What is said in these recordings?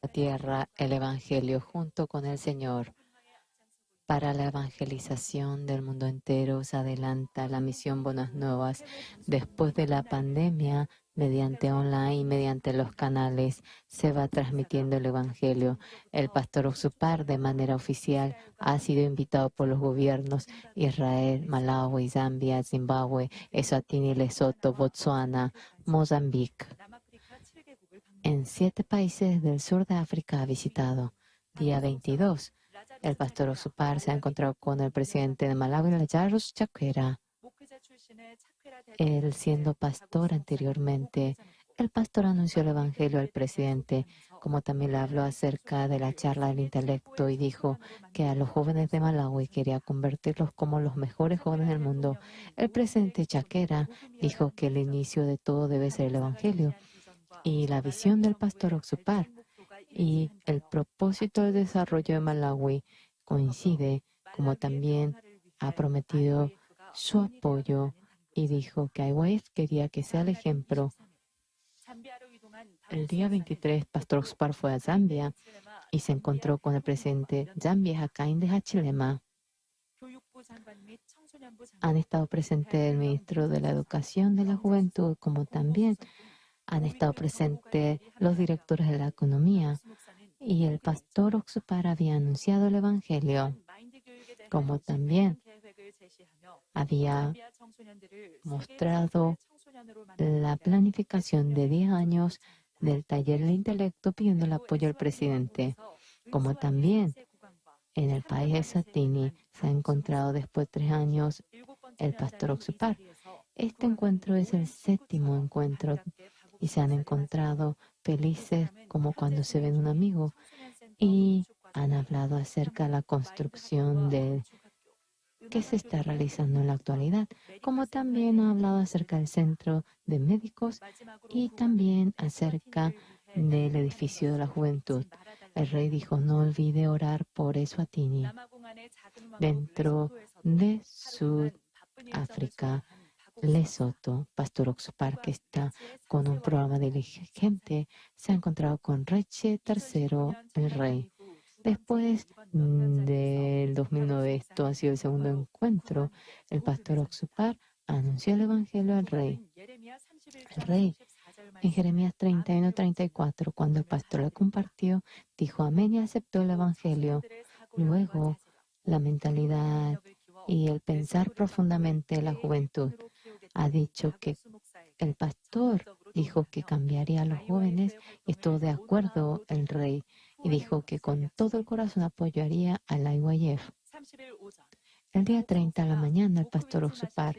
La tierra, el Evangelio junto con el Señor. Para la evangelización del mundo entero se adelanta la misión Buenas Nuevas. Después de la pandemia, mediante online y mediante los canales, se va transmitiendo el Evangelio. El pastor Oxupar, de manera oficial, ha sido invitado por los gobiernos Israel, Malawi, Zambia, Zimbabue, Eswatini, Lesoto, Botsuana, Mozambique. En 7 países del sur de África ha visitado. Día 22, el pastor Oxupar se ha encontrado con el presidente de Malawi, Lazarus Chakwera. Él siendo pastor anteriormente, el pastor anunció el Evangelio al presidente, como también le habló acerca de la charla del intelecto y dijo que a los jóvenes de Malawi quería convertirlos como los mejores jóvenes del mundo. El presidente Chakwera dijo que el inicio de todo debe ser el Evangelio y la visión del pastor Oxupar y el propósito del desarrollo de Malawi coincide, como también ha prometido su apoyo y dijo que IYF quería que sea el ejemplo. El día 23, Pastor Oxupar fue a Zambia y se encontró con el presidente Zambia, Hakainde Hichilema. Han estado presentes el ministro de la Educación de la Juventud, como también han estado presentes los directores de la economía, y el pastor Oxupar había anunciado el Evangelio, como también había mostrado la planificación de 10 años del taller del intelecto pidiendo el apoyo al presidente, como también en el país de Eswatini se ha encontrado después de 3 años el pastor Oxupar. Este encuentro es el 7º encuentro y se han encontrado felices como cuando se ven un amigo y han hablado acerca de la construcción de que se está realizando en la actualidad, como también ha hablado acerca del centro de médicos y también acerca del edificio de la juventud. El rey dijo, no olvide orar por Eswatini. Dentro de Sudáfrica, Lesoto, Pastor Oxupar, que está con un programa diligente, se ha encontrado con Reche tercero, el rey. Después del 2009, esto ha sido el segundo encuentro, el pastor Oxupar anunció el Evangelio al rey. El rey, en Jeremías 31:34, cuando el pastor le compartió, dijo amén y aceptó el Evangelio. Luego, la mentalidad y el pensar profundamente de la juventud. Ha dicho que el pastor dijo que cambiaría a los jóvenes y estuvo de acuerdo el rey y dijo que con todo el corazón apoyaría al IYF. El día 30 de la mañana, el pastor Oxupar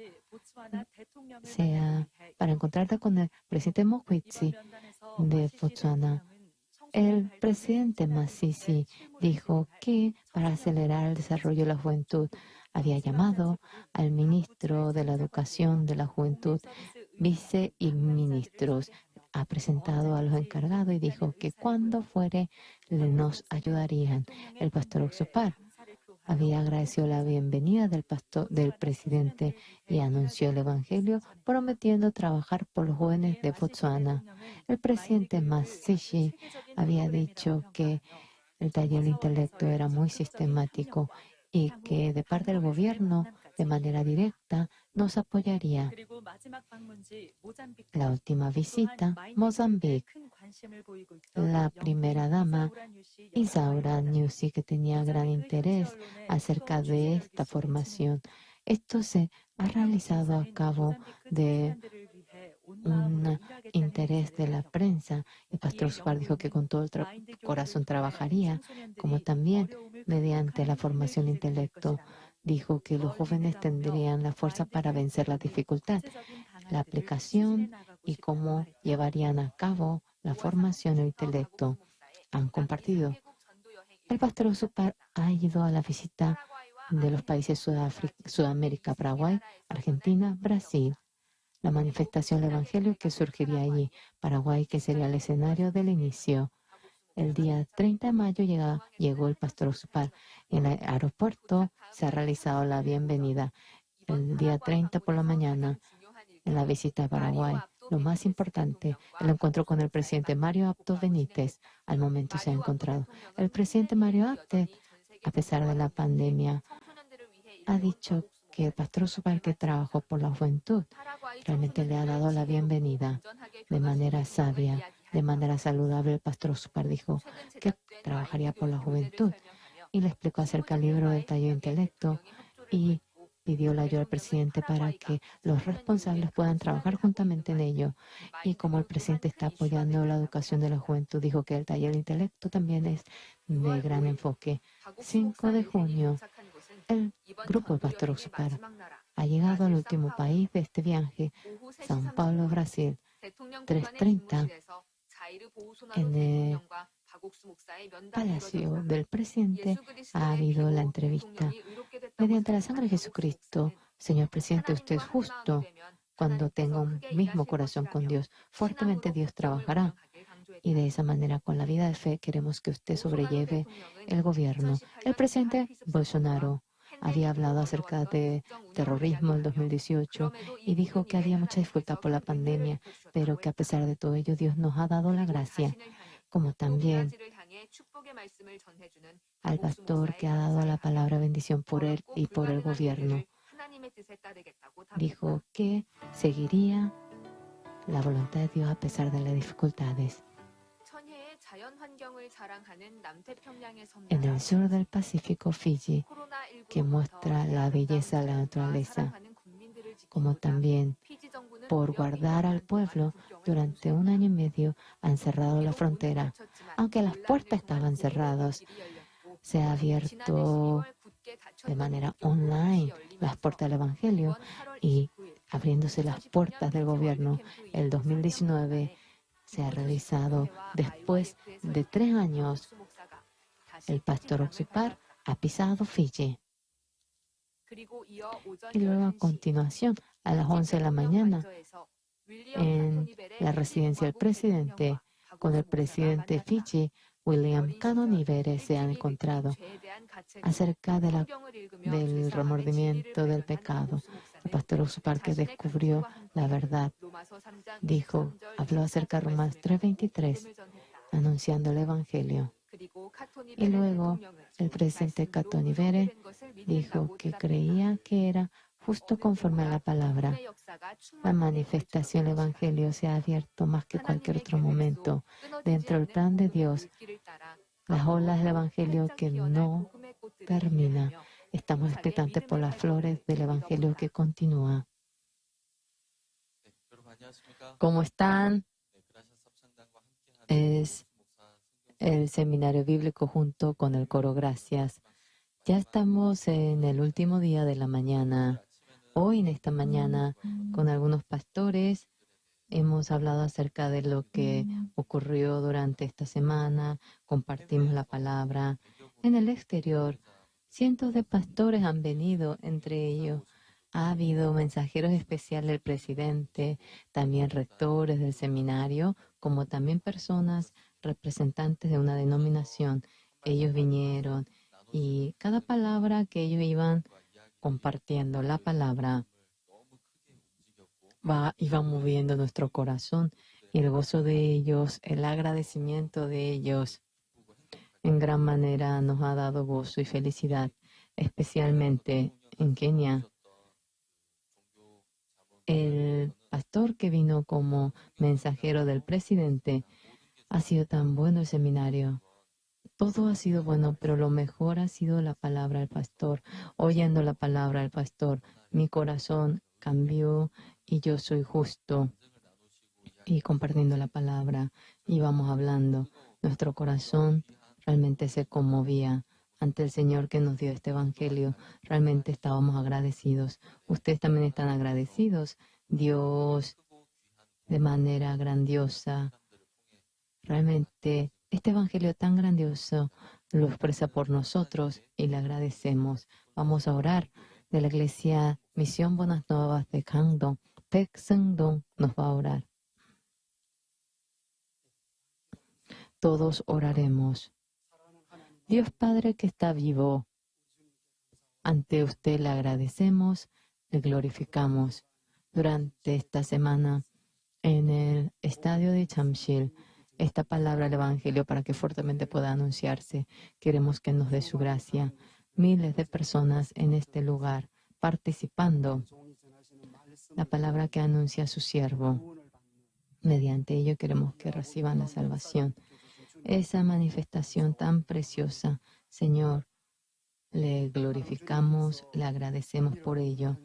sea para encontrarte con el presidente Mokgweetsi de Botswana. El presidente Masisi dijo que para acelerar el desarrollo de la juventud había llamado al ministro de la Educación de la Juventud, vice y ministros. Ha presentado a los encargados y dijo que cuando fuere nos ayudarían. El pastor Oxupar había agradecido la bienvenida del presidente y anunció el Evangelio, prometiendo trabajar por los jóvenes de Botswana. El presidente Masisi había dicho que el taller de intelecto era muy sistemático y que de parte del gobierno, de manera directa, nos apoyaría. La última visita, Mozambique. La primera dama, Isaura Nyusi, que tenía gran interés acerca de esta formación. Esto se ha realizado a cabo de un interés de la prensa. El pastor Oxupar dijo que con todo el corazón trabajaría, como también mediante la formación de intelecto. Dijo que los jóvenes tendrían la fuerza para vencer la dificultad, la aplicación y cómo llevarían a cabo la formación del intelecto. Han compartido. El pastor Oxupar ha ido a la visita de los países Sudamérica, Paraguay, Argentina, Brasil. La manifestación del Evangelio que surgiría allí, Paraguay, que sería el escenario del inicio. El día 30 de mayo llegó el pastor Oxupar. En el aeropuerto se ha realizado la bienvenida. El día 30 por la mañana, en la visita a Paraguay, Lo más importante, el encuentro con el presidente Mario Abdo Benítez. Al momento se ha encontrado. El presidente Mario Abdo, a pesar de la pandemia, ha dicho que el pastor Oxupar, que trabajó por la juventud, realmente le ha dado la bienvenida de manera sabia, de manera saludable. El pastor Oxupar dijo que trabajaría por la juventud y le explicó acerca del libro del taller de intelecto y pidió la ayuda al presidente para que los responsables puedan trabajar juntamente en ello. Y como el presidente está apoyando la educación de la juventud, dijo que el taller de intelecto también es de gran enfoque. 5 de junio, el grupo del pastor Oxupar ha llegado al último país de este viaje, São Paulo, Brasil. 3:30, en el Palacio del Presidente ha habido la entrevista. Mediante la sangre de Jesucristo, señor presidente, usted es justo. Cuando tenga un mismo corazón con Dios, fuertemente Dios trabajará. Y de esa manera, con la vida de fe, queremos que usted sobrelleve el gobierno. El presidente Bolsonaro había hablado acerca de terrorismo en 2018 y dijo que había mucha dificultad por la pandemia, pero que a pesar de todo ello, Dios nos ha dado la gracia, como también al pastor que ha dado la palabra bendición por él y por el gobierno. Dijo que seguiría la voluntad de Dios a pesar de las dificultades. En el sur del Pacífico, Fiji, que muestra la belleza de la naturaleza, como también por guardar al pueblo, durante 1 año y medio han cerrado la frontera. Aunque las puertas estaban cerradas, se ha abierto de manera online las puertas del Evangelio y abriéndose las puertas del gobierno. El 2019 se ha realizado después de 3 años. El pastor Oxupar ha pisado Fiji. Y luego a continuación, a las 11 de la mañana, en la residencia del presidente, con el presidente Fiji, William Katonivere, se han encontrado acerca de del remordimiento del pecado. El pastor Oxupar, que descubrió la verdad, habló acerca de Romanos 3:23, anunciando el Evangelio. Y luego el presidente Katonivere dijo que creía que era justo conforme a la palabra. La manifestación del Evangelio se ha abierto más que cualquier otro momento dentro del plan de Dios. Las olas del Evangelio que no termina. Estamos expectantes por las flores del Evangelio que continúa. ¿Cómo están? Es el seminario bíblico junto con el coro Gracias. Ya estamos en el último día de la mañana. Hoy, en esta mañana, con algunos pastores, hemos hablado acerca de lo que ocurrió durante esta semana, compartimos la palabra. En el exterior, cientos de pastores han venido, entre ellos ha habido mensajeros especiales del presidente, también rectores del seminario, como también personas representantes de una denominación. Ellos vinieron y cada palabra que ellos iban compartiendo, la palabra, iba moviendo nuestro corazón y el gozo de ellos, el agradecimiento de ellos, en gran manera nos ha dado gozo y felicidad, especialmente en Kenia. El pastor que vino como mensajero del presidente, ha sido tan bueno el seminario. Todo ha sido bueno, pero lo mejor ha sido la palabra del pastor. Oyendo la palabra del pastor, mi corazón cambió y yo soy justo. Y compartiendo la palabra, íbamos hablando. Nuestro corazón realmente se conmovía ante el Señor que nos dio este evangelio. Realmente estábamos agradecidos. Ustedes también están agradecidos. Dios, de manera grandiosa, realmente este evangelio tan grandioso lo expresa por nosotros y le agradecemos. Vamos a orar. De la Iglesia Misión Buenas Nuevas de Gangdong, Baek Seung-dong nos va a orar. Todos oraremos. Dios Padre que está vivo, ante usted le agradecemos, le glorificamos. Durante esta semana En el estadio de Jamsil, esta palabra del Evangelio para que fuertemente pueda anunciarse. Queremos que nos dé su gracia. Miles de personas en este lugar participando. La palabra que anuncia su siervo. Mediante ello queremos que reciban la salvación. Esa manifestación tan preciosa, Señor, le glorificamos, le agradecemos por ello.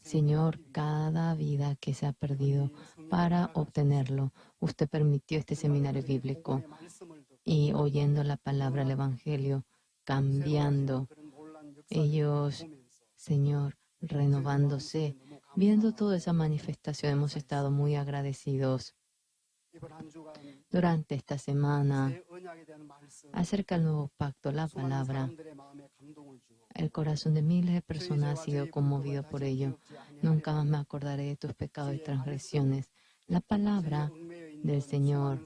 Señor, cada vida que se ha perdido para obtenerlo, usted permitió este seminario bíblico y oyendo la palabra del Evangelio, cambiando ellos, Señor, renovándose, viendo toda esa manifestación, hemos estado muy agradecidos. Durante esta semana, acerca del nuevo pacto, la palabra, el corazón de miles de personas ha sido conmovido por ello. Nunca más me acordaré de tus pecados y transgresiones. La palabra del Señor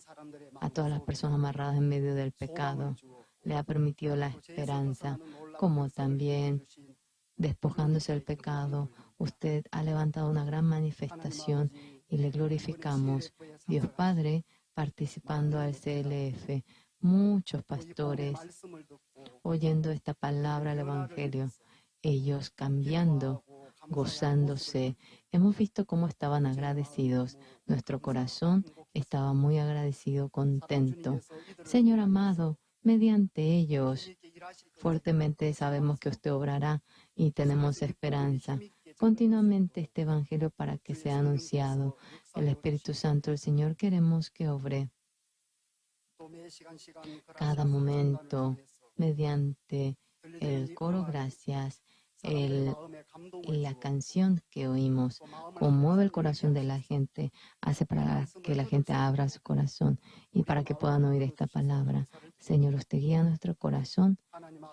a todas las personas amarradas en medio del pecado le ha permitido la esperanza, como también despojándose del pecado, usted ha levantado una gran manifestación y le glorificamos. Dios Padre, participando al CLF, muchos pastores oyendo esta palabra del Evangelio, ellos cambiando, gozándose. Hemos visto cómo estaban agradecidos. Nuestro corazón estaba muy agradecido, contento. Señor amado, mediante ellos, fuertemente sabemos que usted obrará y tenemos esperanza. Continuamente este Evangelio para que sea anunciado. El Espíritu Santo del Señor queremos que obre cada momento mediante el coro Gracias, la canción que oímos, conmueve el corazón de la gente, hace para que la gente abra su corazón y para que puedan oír esta palabra. Señor, usted guía nuestro corazón,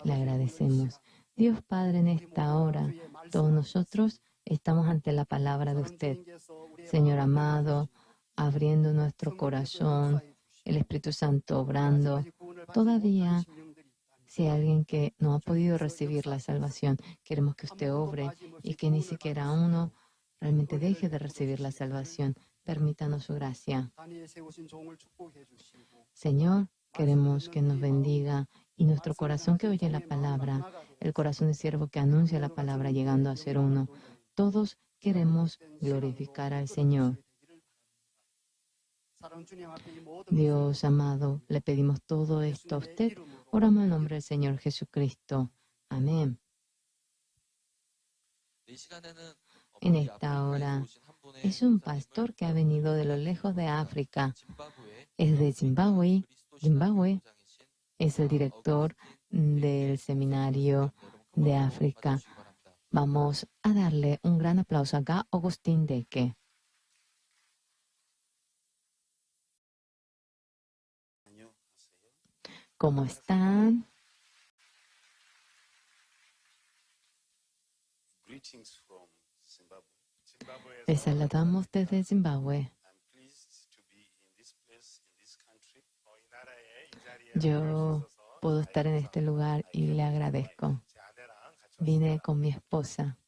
le agradecemos. Dios Padre, en esta hora, todos nosotros estamos ante la palabra de usted. Señor amado, abriendo nuestro corazón, el Espíritu Santo obrando. Todavía, si hay alguien que no ha podido recibir la salvación, queremos que usted obre y que ni siquiera uno realmente deje de recibir la salvación. Permítanos su gracia. Señor, queremos que nos bendiga y nuestro corazón que oye la palabra, el corazón del siervo que anuncia la palabra llegando a ser uno. Todos queremos glorificar al Señor. Dios amado, le pedimos todo esto a usted. Oramos en nombre del Señor Jesucristo. Amén. En esta hora es un pastor que ha venido de lo lejos de África. Es de Zimbabue. Zimbabue es el director del seminario de África. Vamos a darle un gran aplauso acá a Agustín Deque. ¿Cómo están? Les saludamos desde Zimbabue. Yo puedo estar en este lugar y le agradezco. Vine con mi esposa.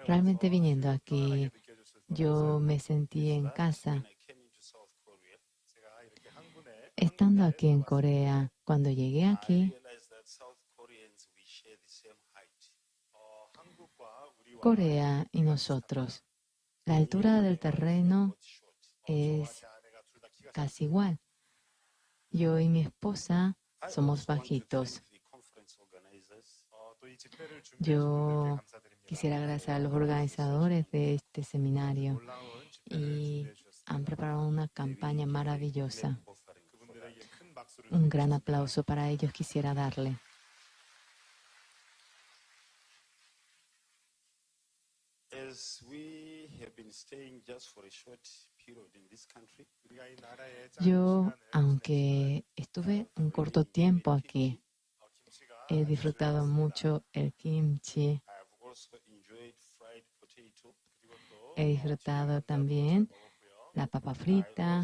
Realmente viniendo aquí, yo me sentí en casa. Estando aquí en Corea, cuando llegué aquí, Corea y nosotros, la altura del terreno es casi igual. Yo y mi esposa somos bajitos. Yo quisiera agradecer a los organizadores de este seminario y han preparado una campaña maravillosa. Un gran aplauso para ellos quisiera darle. Yo, aunque estuve un corto tiempo aquí, he disfrutado mucho el kimchi. He disfrutado también la papa frita.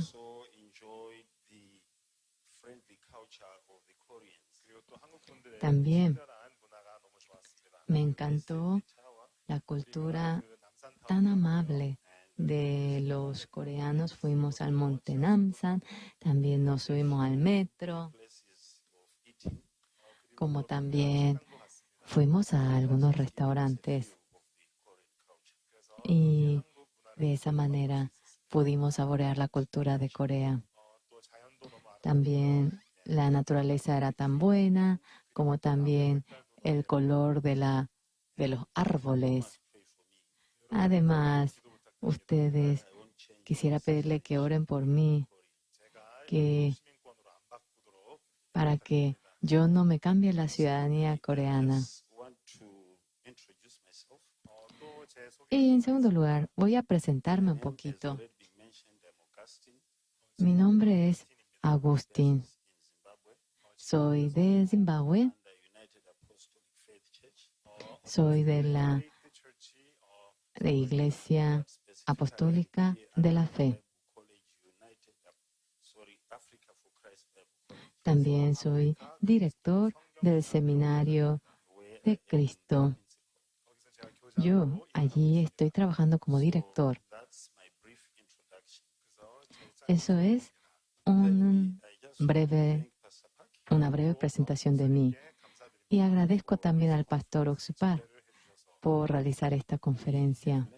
También me encantó la cultura tan amable de los coreanos. Fuimos al Monte Namsan, también nos subimos al metro, como también fuimos a algunos restaurantes y de esa manera pudimos saborear la cultura de Corea. También la naturaleza era tan buena, como también el color de los árboles. Además, ustedes, quisiera pedirle que oren por mí, para que yo no me cambie la ciudadanía coreana. Y en segundo lugar, voy a presentarme un poquito. Mi nombre es Agustín. Soy de Zimbabue. Soy de la Iglesia Apostólica de la Fe. También soy director del Seminario de Cristo. Yo allí estoy trabajando como director. Eso es una breve presentación de mí. Y agradezco también al pastor Oxupar por realizar esta conferencia.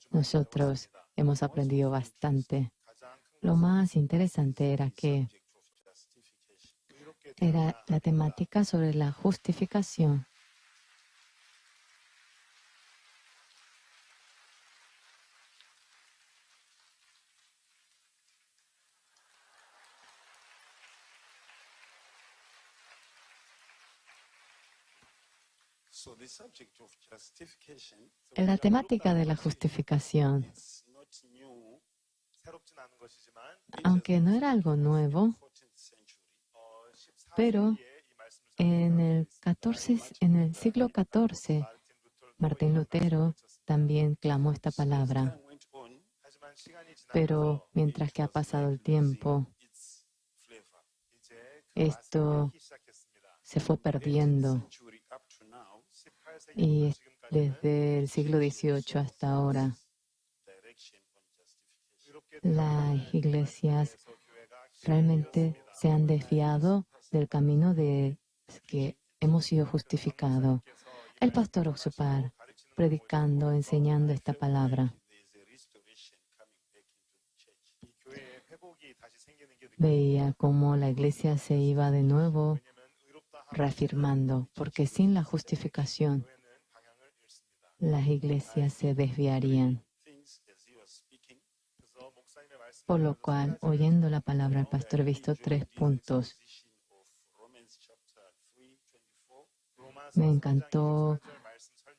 Nosotros hemos aprendido bastante. Lo más interesante era que era la temática sobre la justificación. La temática de la justificación, aunque no era algo nuevo, pero en el siglo XIV, Martín Lutero también clamó esta palabra. Pero mientras que ha pasado el tiempo, esto se fue perdiendo. Y desde el siglo XVIII hasta ahora, las iglesias realmente se han desviado del camino de que hemos sido justificados. El pastor Oxupar, predicando, enseñando esta palabra, veía cómo la iglesia se iba de nuevo reafirmando, porque sin la justificación, las iglesias se desviarían. Por lo cual, oyendo la palabra del pastor, he visto 3 puntos. Me encantó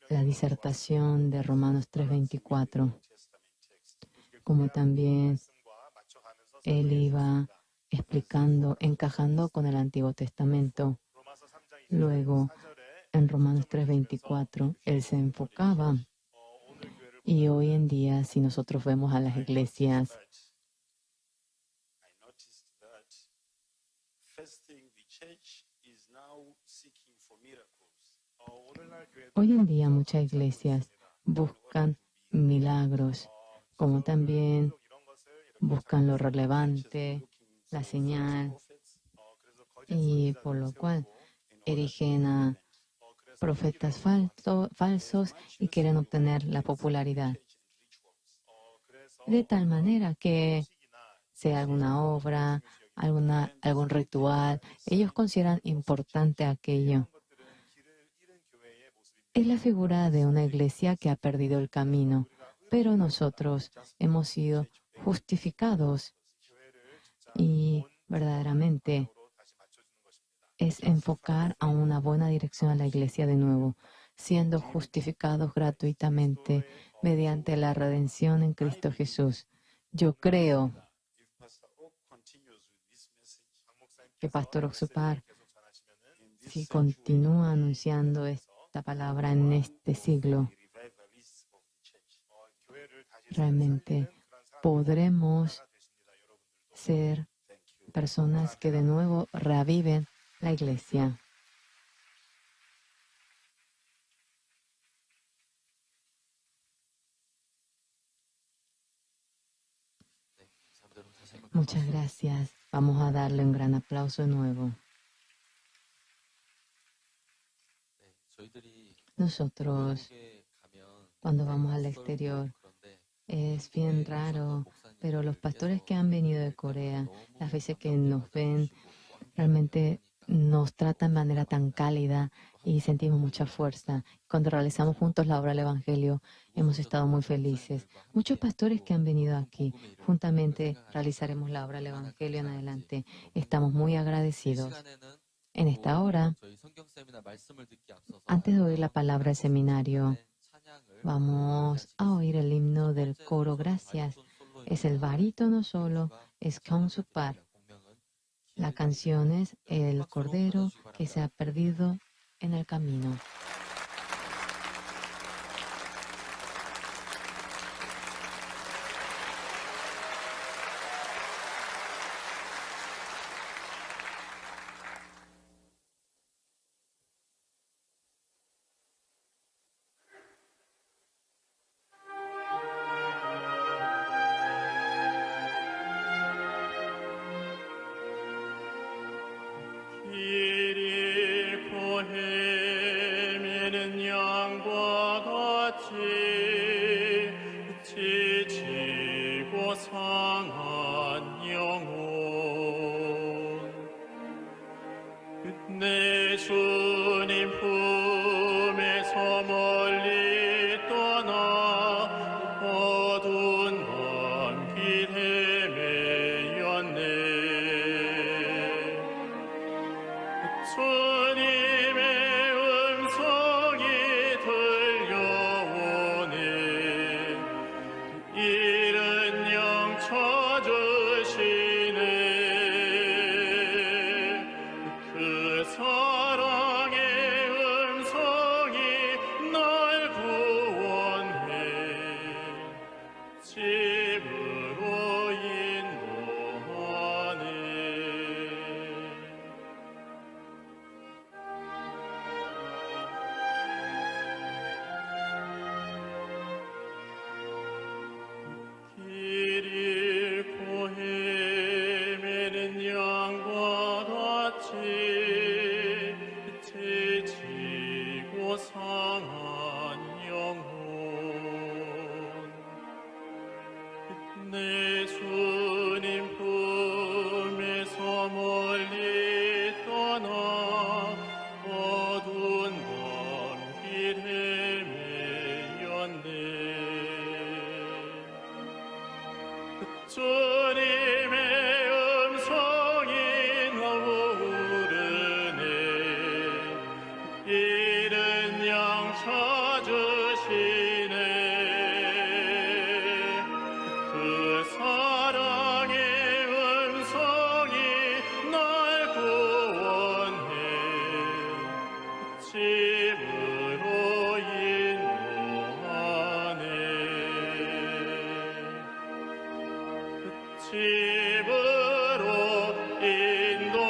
la disertación de Romanos 3:24, como también él iba explicando, encajando con el Antiguo Testamento. Luego, en Romanos 3:24, él se enfocaba. Y hoy en día, si nosotros vemos a las iglesias, hoy en día muchas iglesias buscan milagros, como también buscan lo relevante, la señal, y por lo cual erigen a profetas falsos y quieren obtener la popularidad. De tal manera que sea alguna obra, algún ritual, ellos consideran importante aquello. Es la figura de una iglesia que ha perdido el camino, pero nosotros hemos sido justificados y verdaderamente es enfocar a una buena dirección a la iglesia de nuevo, siendo justificados gratuitamente mediante la redención en Cristo Jesús. Yo creo que Pastor Oxupar, si continúa anunciando esta palabra en este siglo, realmente podremos ser personas que de nuevo reaviven la iglesia. Muchas gracias. Vamos a darle un gran aplauso nuevo. Nosotros, cuando vamos al exterior, es bien raro, pero los pastores que han venido de Corea, las veces que nos ven, realmente nos tratan de manera tan cálida y sentimos mucha fuerza. Cuando realizamos juntos la obra del Evangelio, hemos estado muy felices. Muchos pastores que han venido aquí, juntamente realizaremos la obra del Evangelio en adelante. Estamos muy agradecidos. En esta hora, antes de oír la palabra del seminario, vamos a oír el himno del coro Gracias. Es el barítono solo, es Kong Par. La canción es El Cordero que se ha perdido en el camino. 길 잃고 헤매는 양과 같이 지치고 상한 영혼, 내 주님 품에서 멀리 떠나 어두운 밤길 헤매였네. 주님의 음성이 들려오네. 잃은 양 찾으시네. 그 사랑의 음성이 날 구원해 집으로 인도하네. 길 잃고 헤매는 양과 같이 지치고 상한 영혼, 내 주님 품에서 멀리 떠나 어두운 밤길 헤매였네. 주님의 음성이 나오르네. 잃은 양 찾으시네. 그 사랑의 음성이 날 구원해 집으로 인도하네. 집으로 인도하네.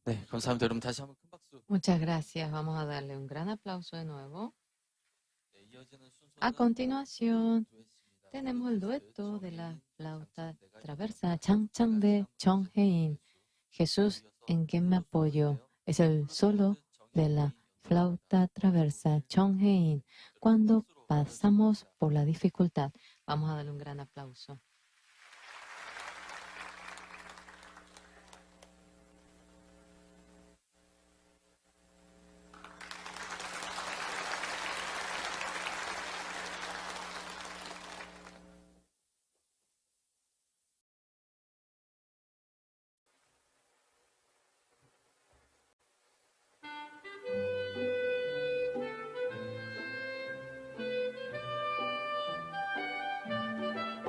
네, 감사합니다. 여러분 다시 한번 큰 박수. Muchas gracias. Vamos a darle un gran aplauso de nuevo. 네, 이어지는 순서는 A continuación, duet입니다. tenemos el dueto de la flauta 장창대가 traversa Chang Chang de Chong Hein. Jesús, ¿en quién me apoyo? Es el solo de la flauta traversa Chong Hein. Cuando pasamos por la dificultad, vamos a darle un gran aplauso.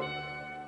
길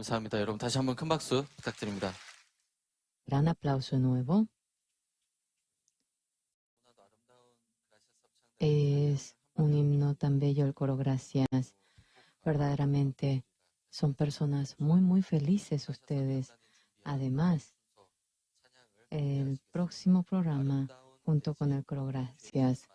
감사합니다. 여러분 다시 한번 큰 박수 부탁드립니다. Gran aplauso nuevo. Es un himno tan bello el coro Gracias. Verdaderamente son personas muy, muy felices ustedes. Además, el próximo programa, junto con el coro Gracias,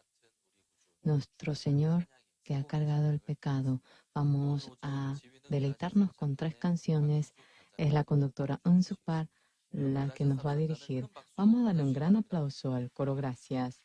nuestro Señor que ha cargado el pecado, vamos a deleitarnos con tres canciones. Es la conductora Unsupar la que nos va a dirigir. Vamos a darle un gran aplauso al coro Gracias.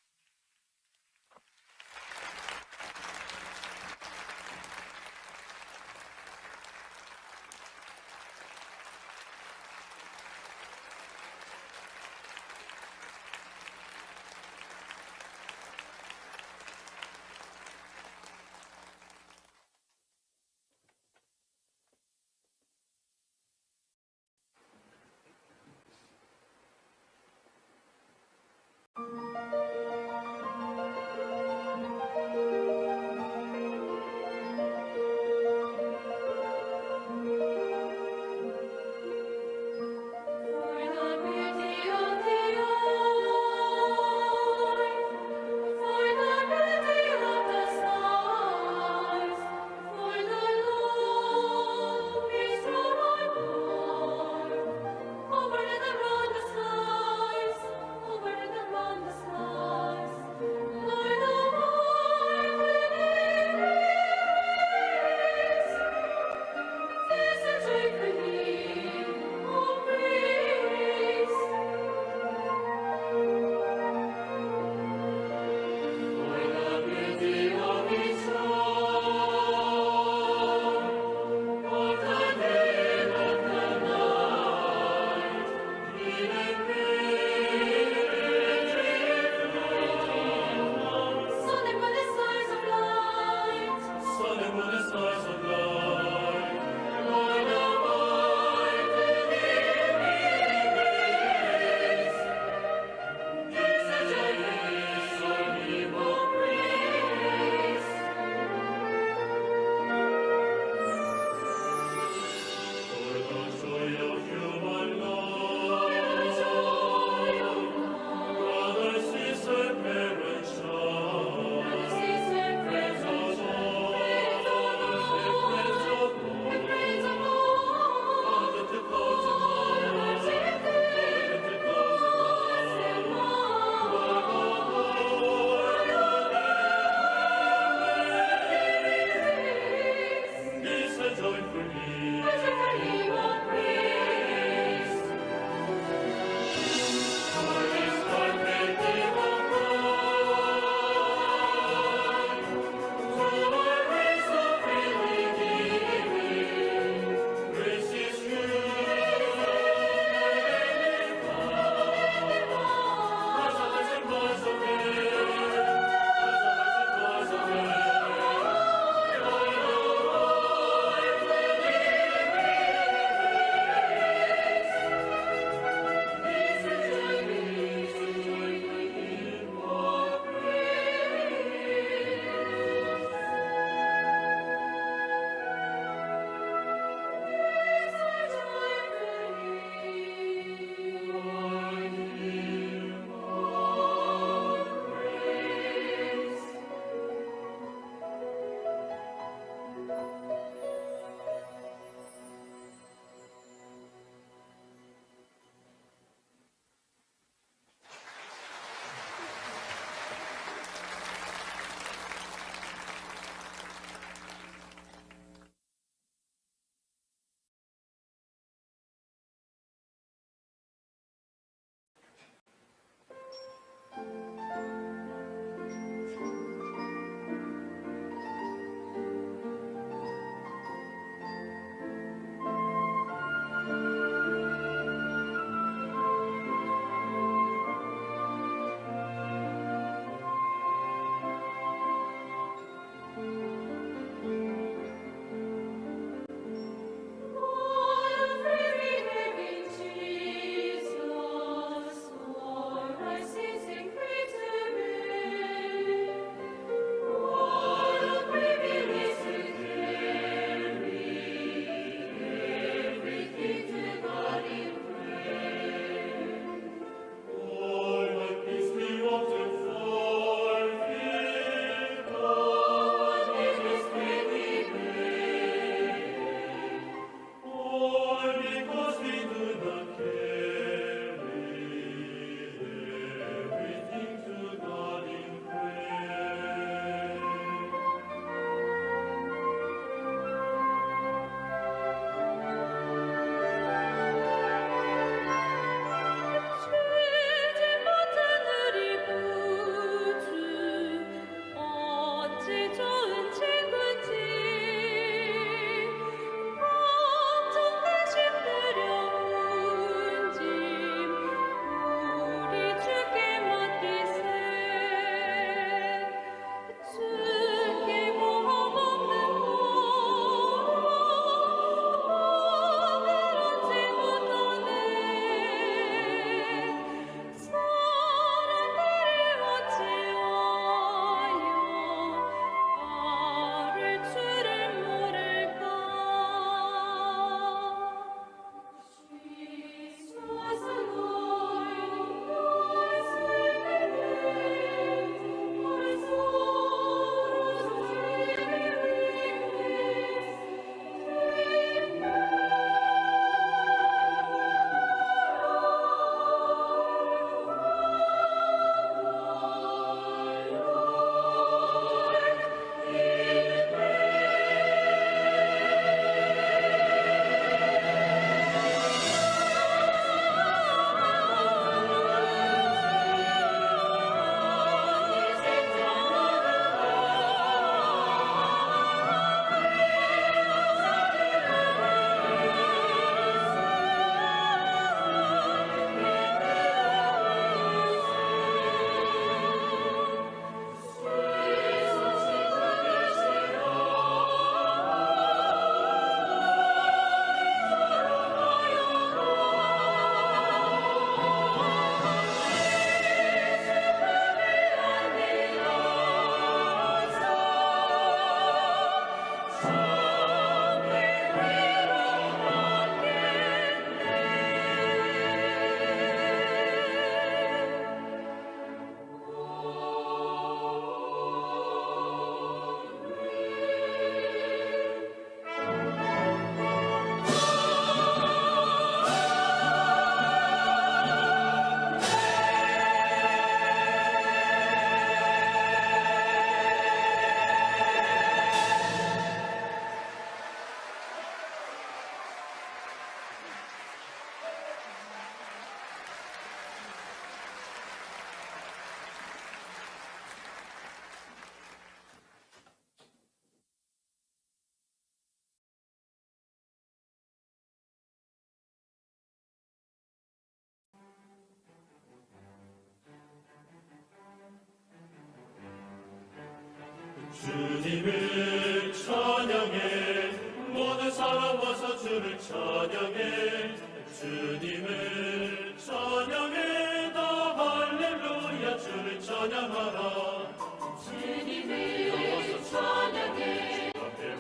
주를 찬양해. 주님을 찬양해. 다 할렐루야 주를 찬양하라. 주님을 찬양해.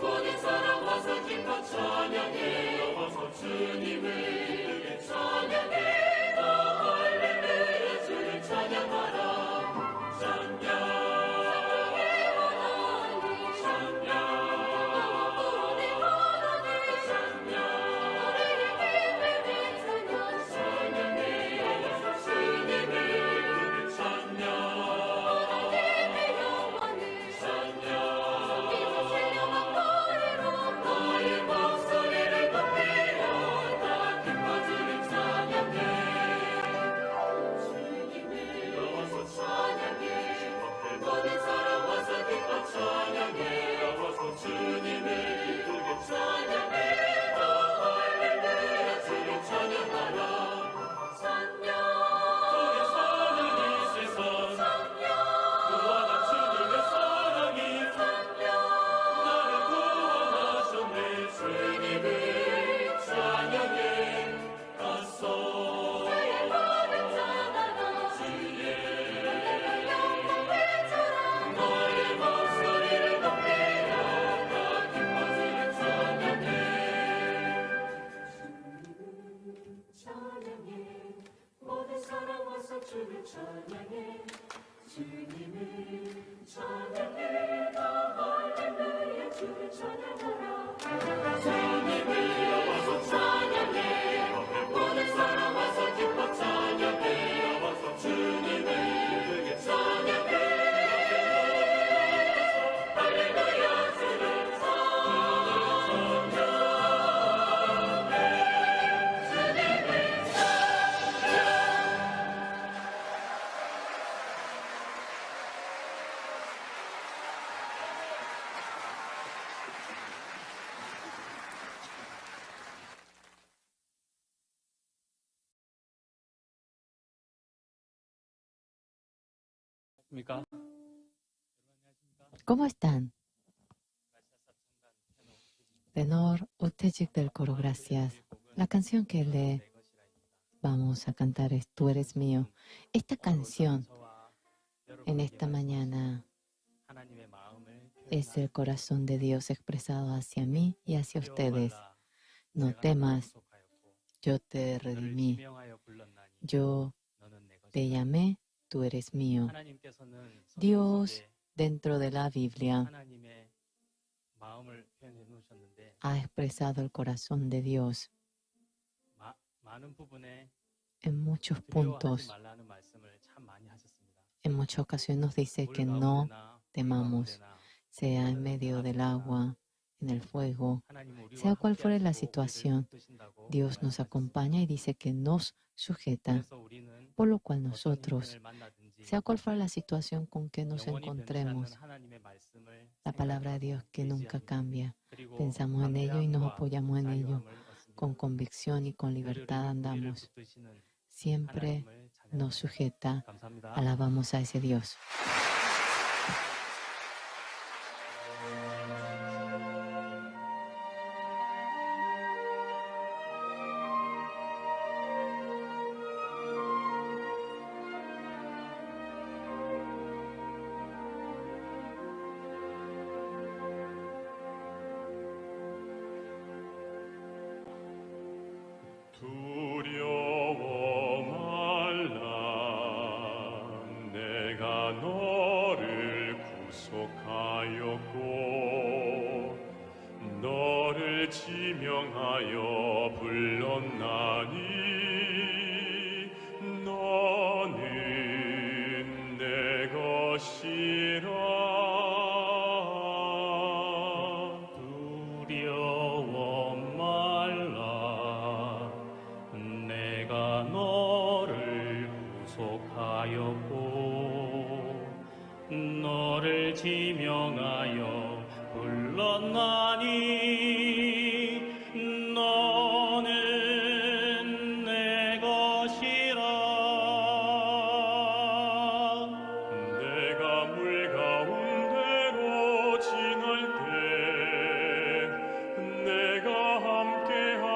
모든 사람 와서 기뻐 찬양해. 나와서 주님을 찬양해. 다 할렐루야 주를 찬양하라. 찬양 사랑의 하나님 찬양 구원의 하나님 찬양 우리의 기쁨의 찬양 찬양해. 주님을 찬양 하나님의 영광을 찬양 섬기고 신령한 노래로 너의 목소리를 높이려 다 기뻐 주를 찬양해. 주님을 나와서 찬양해. 모든 사람 와서 기뻐 찬양해. 나와서 주님을 기쁘게 찬양해. 다 할렐루야 주를 찬양하라. 찬양 우리 사는 이 세상 찬양 구원한 주님의 사랑이 찬양 나를 구원하셨네. 주님을 찬양해. 가서 주의 모든 자나라 주의 영광 외쳐라. 너의 목소리를 높이려 다 기뻐 주를 찬양해. 찬양해. 모든 사람 와서 주를 찬양해. 주님을 찬양해. 다 할렐루야 주를 찬양하라. 주님을 나와서 찬양해. 모든 사람 와서 기뻐 찬양해. 나와서 주님을 기쁘게 찬양해. 할렐루야 주를 찬양해. 주님을 안녕하십니까? ¿Cómo están? Tenor Utejik del coro, gracias. La canción que le vamos a cantar es Tú eres mío. Esta canción en esta mañana es el corazón de Dios expresado hacia mí y hacia ustedes. No temas, yo te redimí, yo te llamé, tú eres mío. Dios, dentro de la Biblia, ha expresado el corazón de Dios en muchos puntos. En muchas ocasiones nos dice que no temamos, sea en medio del agua, en el fuego, sea cual fuere la situación, Dios nos acompaña y dice que nos sujeta, por lo cual nosotros, sea cual fuera la situación con que nos encontremos, la palabra de Dios que nunca cambia, pensamos en ello y nos apoyamos en ello, con convicción y con libertad andamos. Siempre nos sujeta. Alabamos a ese Dios. 두려워 말라. 내가 너를 구속하였고 너를 지명하여 불렀나니 너는 내 것이라. 두려워 말라. 내가 너를 구속하였고 너를 지명하여 불렀나니 너는 내 것이라. 내가 물 가운데로 지날 때 내가 함께하리니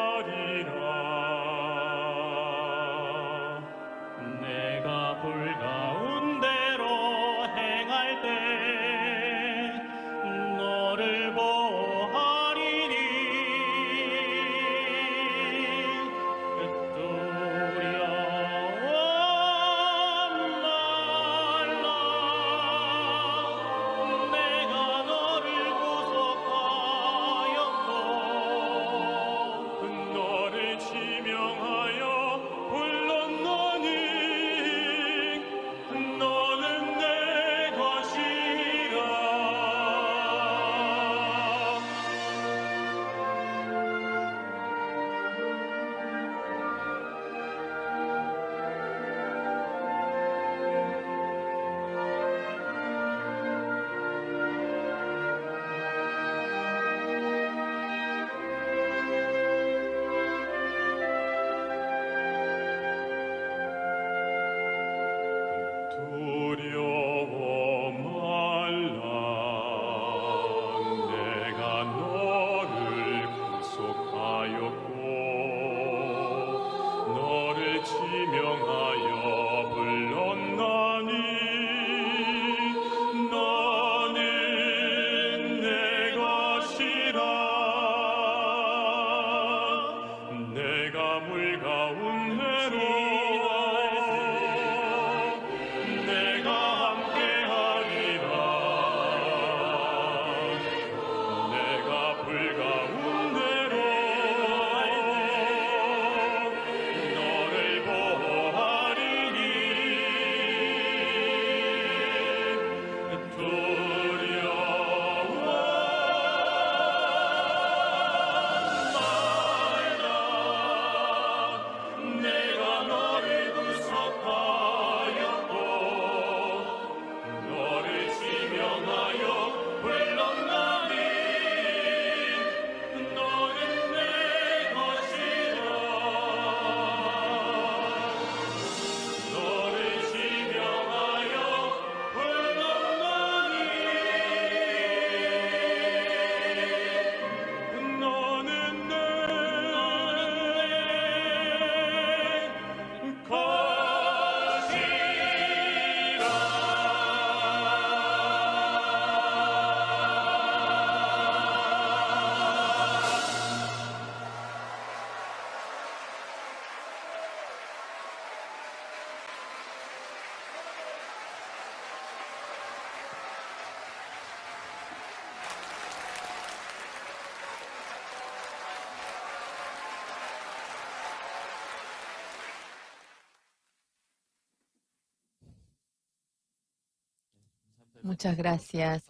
Muchas gracias.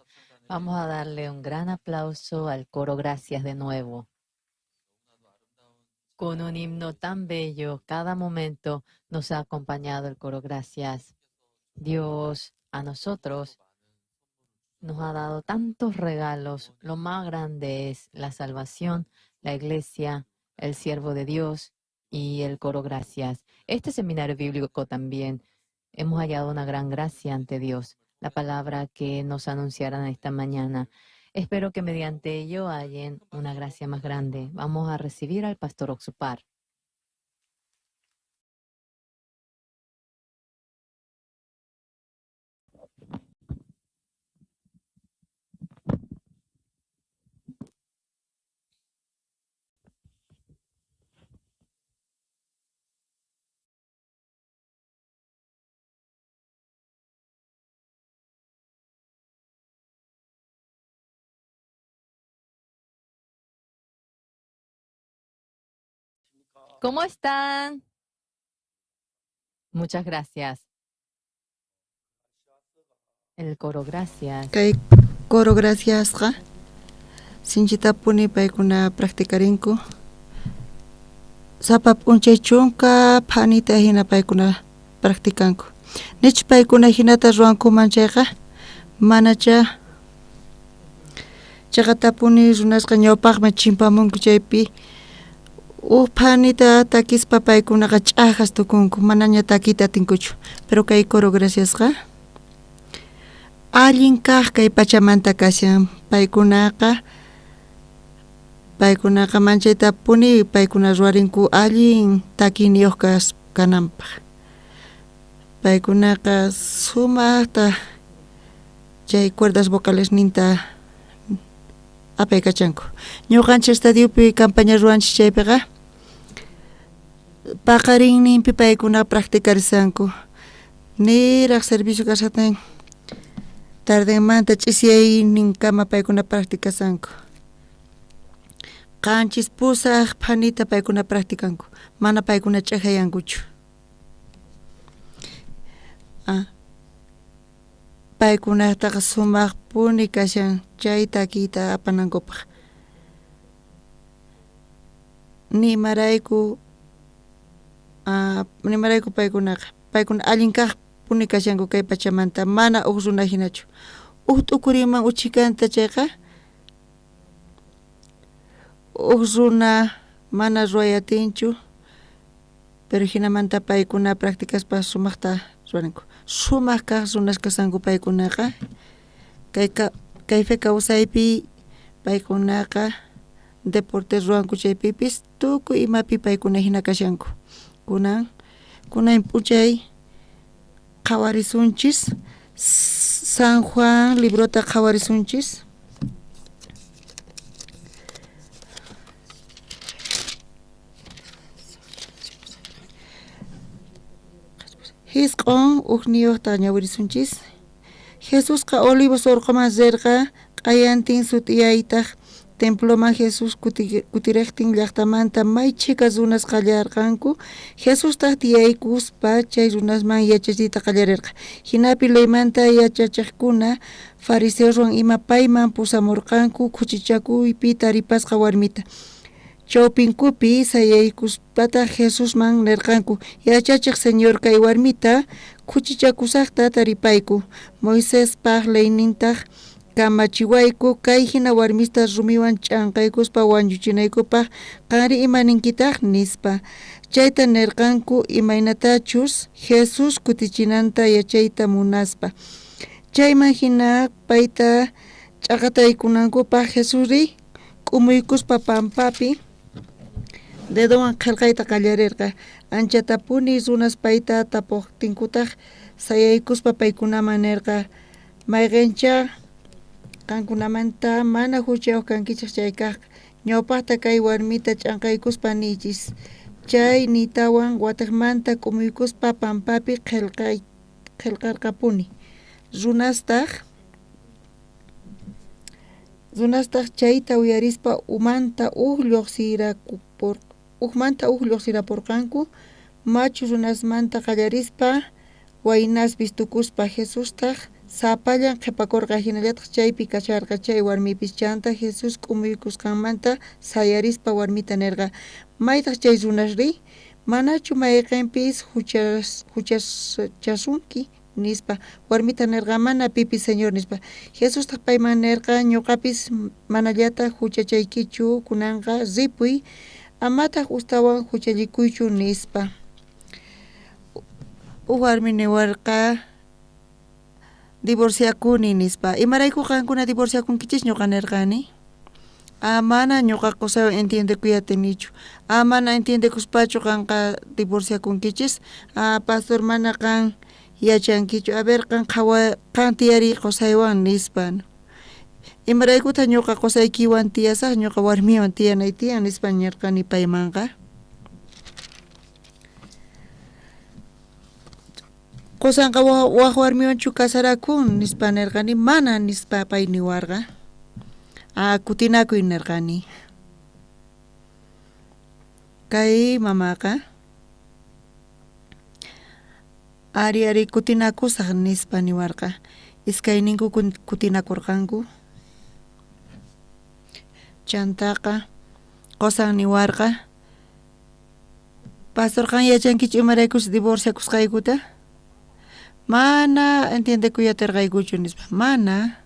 Vamos a darle un gran aplauso al coro Gracias de nuevo. Con un himno tan bello, cada momento nos ha acompañado el coro Gracias. Dios a nosotros nos ha dado tantos regalos. Lo más grande es la salvación, la iglesia, el siervo de Dios y el coro Gracias. Este seminario bíblico también hemos hallado una gran gracia ante Dios, la palabra que nos anunciarán esta mañana. Espero que mediante ello hallen una gracia más grande. Vamos a recibir al pastor Oxupar. ¿Cómo están? Muchas gracias. El coro Gracias. Kay coro Graciasqa sinchitapuni paykuna practicarinku. Sapa p'unchay chunka phanita hina paykuna practicanku. Nich paykuna hinata ruwankuman chayqa manacha chaqatapuni runasqa ñawpaqman chimpamunku chaypi uj phanita takispa paykunaqa ch'ajas tukunku manaña takiyta atinkuchu. Pero kay coro Graciasqa allin kaq kay pachamanta kashan paykunaqa manchaytapuni paykuna ruwarinku allin takiyniyuq kananpaq. Paykunaqa sumaqta chay cuerdas vocales ninta apaykachanku. Ñuqanchik estadiopi campaña ruwanchik chaypiqa paqarinninpi paykuna practicarisanku. Niraq servicio kashaqtin tardenmanta ch'isiyayninkama paykuna practicasanku. 7 pusaq phanita paykuna practicanku. Mana paykuna ch'ajayankuchu. Paykunataqa sumaqpuni kashan chay takiyta apanankupaq. Nimarayku paykunaqa paykuna allin kaqpuni kashanku kay pachamanta mana uj runa hinachu. Uj t'ukuriman uchikanta chayqa uj runa mana ruway atinchu, pero hinamanta paykuna practicaspa sumaqta ruwanku. Sumaq kaq runas kasanku paykunaqa kay fe kawsaypi paykunaqa deportes ruwanku chaypipis tukuy imapi paykuna hina kashanku. Kunan p'unchay qhawarisunchis San Juan librota qhawarisunchis. Hisq'un ujniyuqta ñawirisunchis. Jesusqa Olivos urquman rirqa q'ayantin sut'iyaytaq temploman Jesús kutiriqtin llaqtamanta may chhika runas qallarqanku. Jesustaq tiyaykuspa chay runasman yachachiyta qallarirqa. Hinapi leymanta yachachiqkuna fariseoswan ima payman pusamurqanku khuchichakuypi taripasqa warmita. Chawpinkupi sayaykuspataq Jesusman nirqanku: Yachachiq Señor, kay warmita khuchichakusaqta taripayku. Moisespaq leynintaq kamachiwayku kay hina warmista rumiwan ch'anqaykuspa wañuchinaykupaq qanri ima ninkitaq nispa. Chayta nirqanku imaynatachus Jesús kutichinanta yachayta munaspa. Chayman hina payta ch'aqataykunankupaq Jesusri k'umuykuspa pampapi dedowan qillqayta qallarirqa. Anchatapuni runas payta tapuqtinkutaq sayaykuspa paykunaman nirqa: Mayqincha qankunamanta mana huchayuq kankichik chay kaq ñawpaqta kay warmita ch'anqaykuspa niychis. Chay nitawan watiqmanta k'umuykuspa pampapi qillqarqapuni. Runastaq chayta uyarispa umanta uj lluqsirapurqanku machu runasmanta qallarispa waynaspis tukuspa. Jesustaq Sapallan qhipakorqa, jinallataj chaypi kasharqa chay warmipis. Chanta Jesús k'umuykusqanmanta sayarispa warmita nerqa: Maytaj chay runasri? Manachu mayqenpis juchachasunki? Nispa. Warmita nerqa: Mana pipis, Señor, nispa. Jesustaj payman nerqa: Ñoqapis manallataj juchachaykichu, kunanqa ripuy, amataj ustawan juchallikuychu, nispa. Uj warmi niwarqa: Divorciakuni, nispa. Imarayku qankuna divorciakunkichis? Ñoqa nerqani. Mana ñoqa qosaywan entiendekuy atinichu. Mana entiendekuspachu qanqa divorciakunkichis. Pastor, mana qan yachankichu. A ver, qan qhawa, qan tiyariy qosaywan, nispa. Imaraykutaq ñoqa qosaykiwan tiyasaj, ñoqa warmiwan tiyanay tiyan, nispa ñerqani paymanqa. Qosanqa waj warmiwanchu kasarakun, nispa nerqani. Mana, nispa pay niwarqa. Kutinakuy nerqani. Kay mamaqa ari ari kutinakusaj, nispa niwarqa. Iskayninku kutinakurqanku. Chantaqa qosan niwarqa: Pastor, qan yachankichu imaraykus divorciakusqaykuta? Mana entiendekuy atirqaykuchu, nispa. Mana.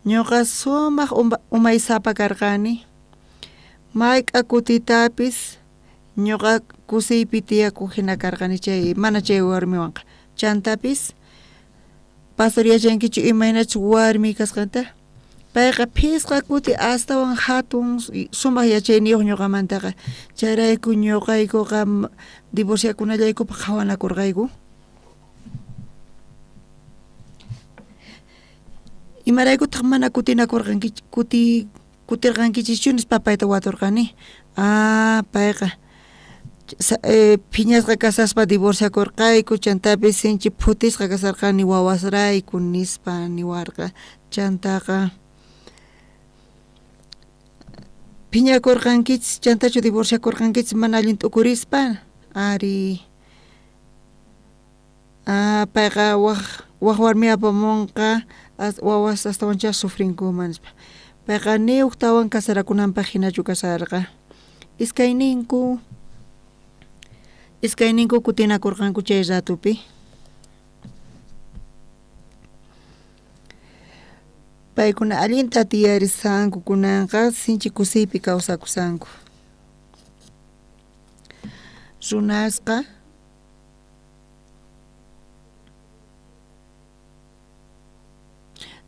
Ñuqa sumaq umaysapa karqani. Mayk'a kutitapis ñuqa kusiypi tiyakuq hina karqani chay mana chay warmiwanqa. Chantapis pastor, yachankichu imaynachus warmi kasqanta? Payqa phisqa kuti astawan hatun sumaq yachayniyuq ñuqamantaqa. Chayrayku ñuqaykuqa divorciakunallaykupaq qhawanakurqayku. Imaraykutaq mana kutinakurqankichu, kutirqankichischu, nispa payta waturqani. Payqa phiñasqa kasaspa divorciakurqayku, chantapis sinchi phutisqa kasarqani wawasrayku, nispa niwarqa. Chantaqa phiñakurqankichis, chantachu divorciakurqankichis mana allin t'ukurispa? Ari. Payqa waj warmi apamunqa, wawas astawanchá sufrinkuman, nispa. Payqa ni ujtawan kasarakunanpaq hinachu kasarqa. Iskayninku kutinakurqanku chay ratupi. Paykuna allinta tiyarisanku kunanqa, sinchi kusiypi kawsakusanku.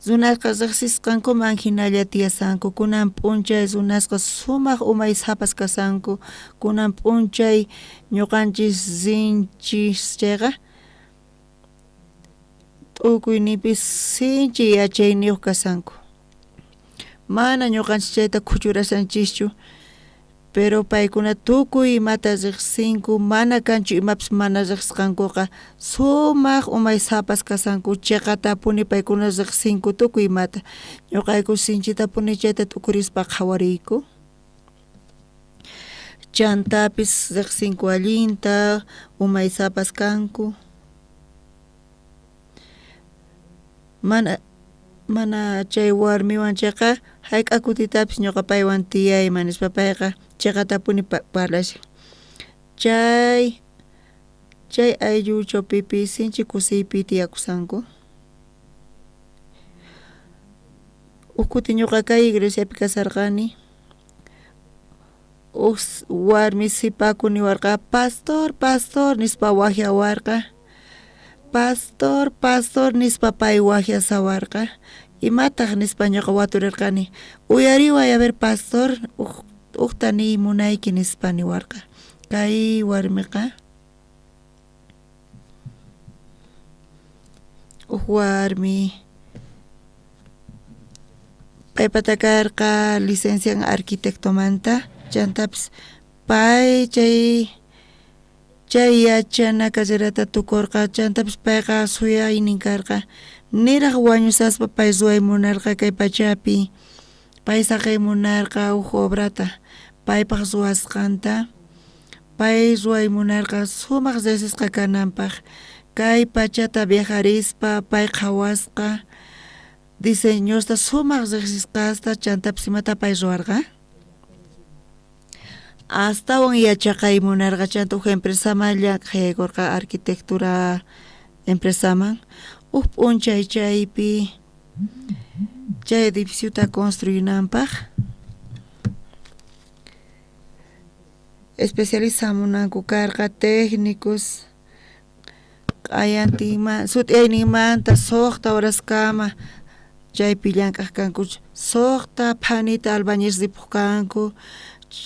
Runasqa riqsisqankuman hinalla tiyasanku. Kunan p'unchay runasqa sumaq umaysapas kasanku. Kunan p'unchay ñuqanchis rinchis chayqa t'ukuynipis sinchi yachayniyuq kasanku. Mana ñuqanchis chayta khuchurashanchischu, pero paykuna tukuy imata riqsinku, mana kanchu imapis mana riqsisqankuqa. Sumaq umaysapas kasanku, chiqatapuni paykuna riqsinku tukuy imata. Ñuqayku sinchitapuni chayta t'ukurispa qhawariyku. Chantapis riqsinku allinta, umaysapas kanku. Mana chay warmiwan chayqa hayk'a kutitapis ñuqa paywan tiyayman, nispa payqa chiqatapuni parlashan. Chay ayllu chawpipi sinchi kusiypi tiyakusanku. Uj kuti ñuqa kay iglesiapi kasarqani. Uj warmi sipaku niwarqa: Pastor, pastor, nispa waqyawarqa. Pastor, pastor, nispa pay waqyasawarqa. Imataq, nispa ñuqa waturirqani. Uyariway, a ver, pastor, ujta niy munayki, nispa niwarqa. Kay warmiqa uj warmi paypata karqa licencia en arquitectomanta, chantapis pay chay yachana carrerata tukurqa, chantapis payqa suyaynin karqa. Niraj wañusaspa pay ruway munarqa kay pachapi, pay saqey munarqa uj obrata paypaq ruwasqanta, pay ruway munarqa sumaq riqsisqa kananpaq. Kay pachata viajarispa pay qhawasqa diseñosta sumaq riqsisqasta chantapis imata pay ruwarqa? Astawan yachaqay munarqa chanta uj empresaman llank'ayaykorqa arquitectura empresaman uj p'unchay chaypi chay edificiota construinanpaj especialista hamunanku karqa técnicos q'ayantinman sut'iyayninmanta suqta horaskama chaypi llank'aj kanku suqta phanita albañiles ripuj kanku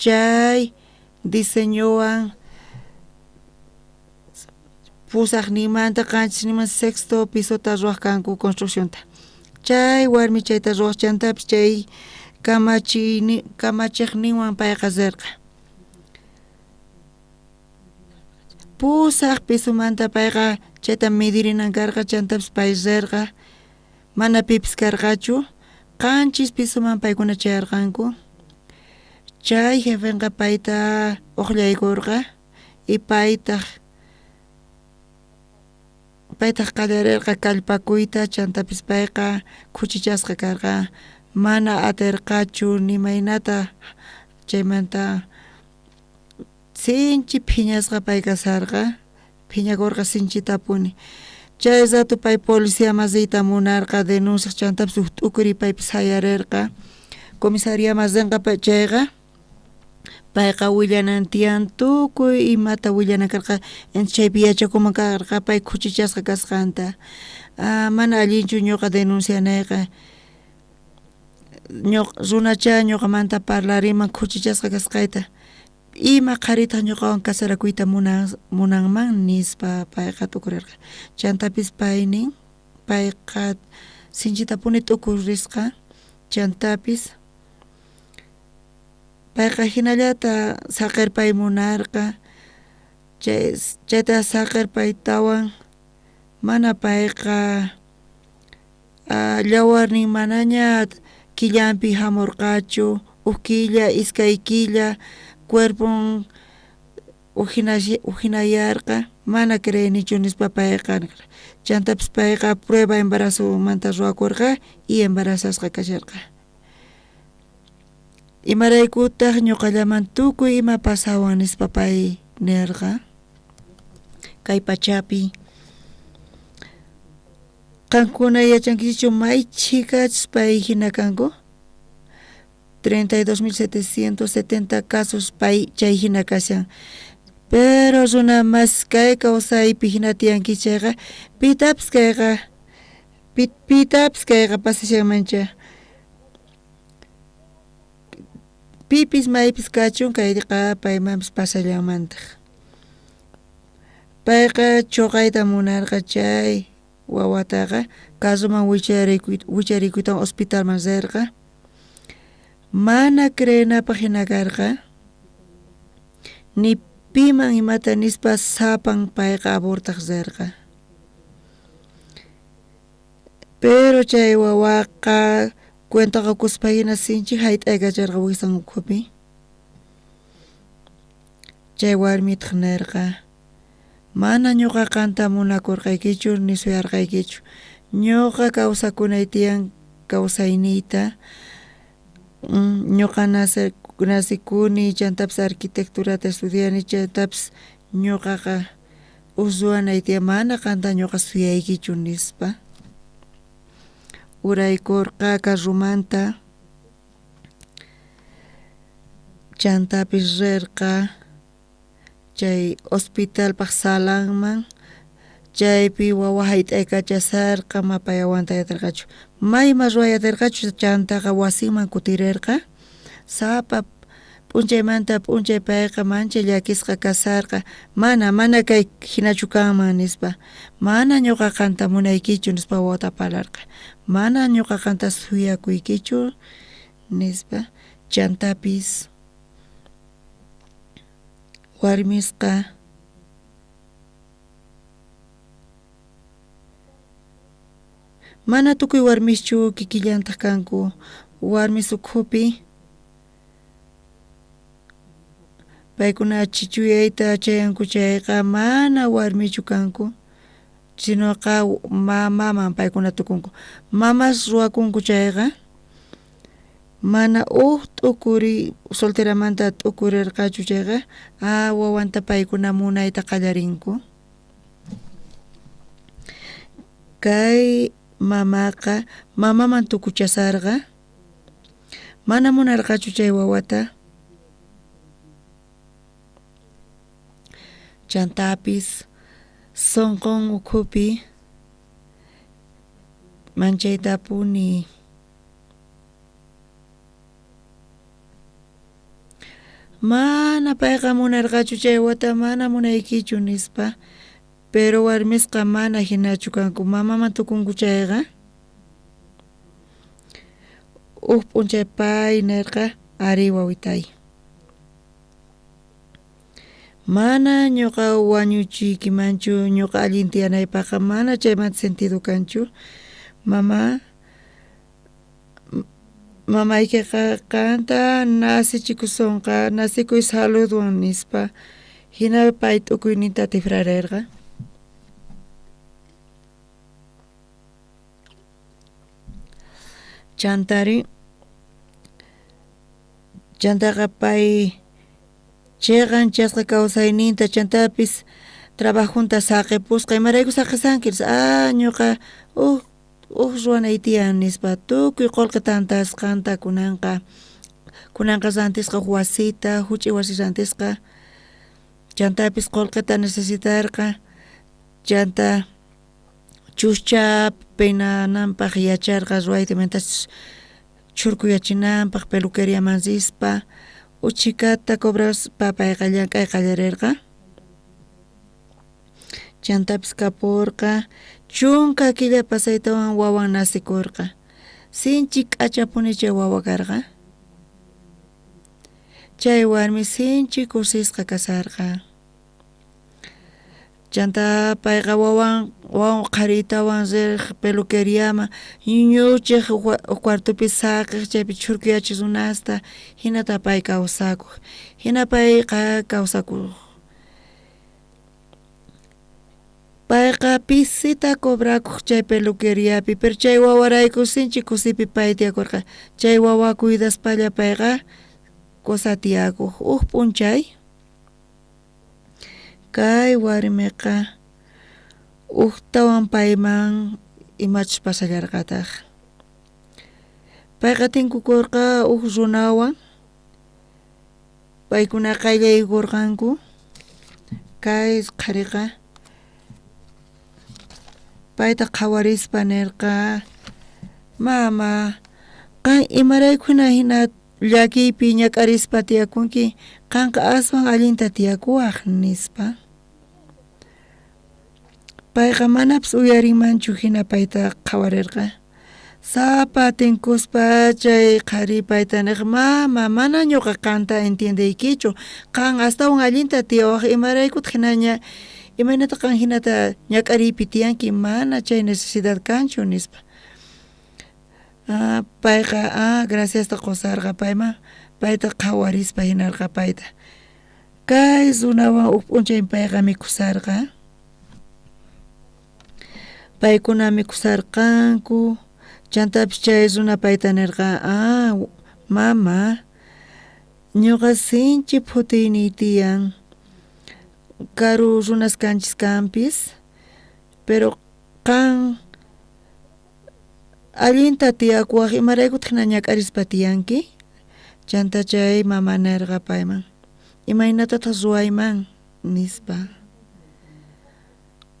chay diseñowan pusaqninmanta qanchisninmanta sexto pisota ruwaj kanku construccionta chay warmi chayta ruwaj chantapis chay kamachiqninwan payqa rirqa pusaq pisomanta payqa chayta midirinan karqa chantapis pay rirqa mana pipis karqachu qanchis pisoman paykuna chayarqanku chay jefenqa payta uqllaykurqa y paytaq qallarirqa kallpakuyta chantapis payqa khuchichasqa karqa mana atirqachu nimaynata chaymanta sinchi phiñasqa pay kasarqa phiñakurqa sinchitapuni chay rato pay policiaman riyta munarqa denunciaq chantapis uj t'ukuri paypis sayarirqa comisariaman rinqa chayqa payqa willanan tiyan tukuy imata willanan karqa chaypi yachakuman karqa pay khuchichasqa kasqanta mana allinchu ñuqa denuncianayqa runacha ñuqamanta parlariman khuchichasqa kasqayta ima qharitaq ñuqawan casarakuyta munanman nispa payqa t'ukurirqa chantapis pay nin payqa sinchitapuni t'ukurisqa chantapis payqa hinallata saqirpay munarqa chayta saqirpaytawan mana payqa llawarnin manaña killanpi hamurqachu uj killa iskay killa cuerpon ujinayarqa mana creenichu nispa payqa chantapis payqa prueba embarazomanta ruwakurqa y embarazasqa kasharqa imaraykutaq ñuqallaman tukuy ima pasawan nispa pay nirqa kay pachapi qankuna yachankichikchu may chhikachus pay hina kanku 32.770 casos pay chay hina kashan pero runa mas kay kawsaypi hina tiyanki chayqa pitapis kayqa pasashanmancha pipis maypis kachun kayqa paymanpis pasallanmantaq payqa chuqayta munarqa chay wawataqa carroman wicharikuytawan hospitalman rirqa mana creenapaq hina karqa ni piman imata nispa sapan payqa abortaq rirqa pero chay wawaqa cuenta qokuspa hina sinchi hayt'aykacharqa wiksan ukhupi chay warmitaq nirqa mana ñuqa qanta munakurqaykichu ni suyarqaykichu ñuqa kawsakunay tiyan kawsayniyta ñuqa nacikuni chantapis arquitecturata estudiani chantapis ñuqaqa uj ruwanay tiyan mana qanta ñuqa suyaykichu nispa uraykurqa carromanta chantapis rirqa chay hospitalpaq salanman chaypi wawa hayt'aykachasharqa mapay aguantay atirqachu mayma ruway atirqachu chantaqa wasinman kutirirqa sapa p'unchaymanta p'unchay payqa manchay llakisqa kasarqa mana kay hinachu kanman nispa mana ñuqa qanta munaykichu nispa wawata parlarqa mana ñuqa qanta suyakuykichu nispa chantapis warmisqa mana tukuy warmischu kikillantaq kanku warmis ukhupi paykuna chichuyayta chayanku chayqa mana warmichu kanku Sinoqa mamaman paykuna tukunku. Mamas ruwakunku chayqa mana uj t'ukuri solteramanta t'ukurirqachu chayqa wawanta paykuna munayta qallarinku. Kay mamaqa mamaman tukuchasarqa mana munarqachu chay wawata. Chantapis sonqon ukhupi manchaytapuni mana payqa munarqachu chay wawata mana munaykichu nispa, pero warmisqa mana hinachu kanku mamaman tukunku chayqa uj p'unchay pay nirqa ari wawitay. Mana ñuqa wañuchiykimanchu ñuqa allin tiyanaypaqqa mana chaymanta sentido kanchu. Mama mamaykiqa qanta nasichikusonqa nasikuy saludwan nispa hina pay t'ukuyninta tifrarerqa. Chantari chantaqa pay chiqanchasqa kawsayninta chantapis trabajunta saqipusqa imarayku saqisanki ñuqa uj ruwanay tiyan nispa tukuy qullqi tantasqanta kunanqa rantisqa uj wasita huch'uy wasi rantisqa chantapis qullqita necesitarqa chanta chuscha peinananpaq yacharqa ruwayta imaynatachus chhurkuyachinanpaq peluqueriaman rispa uchhikata cobraspa payqa llank'ay qallarirqa. Chantapis kapurqa 10 killa pasaytawan wawan nasikurqa. Sinchi k'achapuni chay wawa karqa. Chay warmi sinchi kusisqa kasarqa. Chanta payqa wawan qharitawan riq peluqueriaman ñuñuchiq uj cuartopi saqiq chaypi chhurkuyachiq runasta hinata pay kawsakuq. Hina payqa kawsakuq. Payqa pisita cobrakuq chay peluqueriapi pero chay wawarayku sinchi kusipi pay tiyakurqa. Chay wawa cuidaspalla payqa cosa tiyakuq. Uj p'unchay kay warmiqa ujtawan payman imachus pasallarqataq. Payqa tinkukurqa uj runawan paykuna qayllaykurqanku kay qhariqa payta qhawarispa nirqa mama qan imarayku hina llakiypi ñak'arispa tiyakunki qanqa aswan allinta tiyakuwaq nispa. Payqa manapis uyarinmanchu hina payta qhawarirqa. Sapa tinkuspa chay qhari payta niq mama mana ñuqa qanta entiendeykichu qan astawan allinta tiyawaq imaraykutaq hinaña imaynata qan hinata ñak'ariypi tiyanki mana chay necesidad kanchu nispa. Payqa graciasta qusarqa payman payta qhawarispa hinarqa payta. Kay runawan uj p'unchay payqa mikhusarqa. Paykuna mikhusarqanku chantapis chay runa payta nirqa mama ñuqa sinchi phutiyniy tiyan karu runas kanchis kanpis pero qan allinta tiyakuwaq imaraykutaq hina ñak'arispa tiyanki chanta chay mama nirqa payman imaynatataq ruwayman nispa.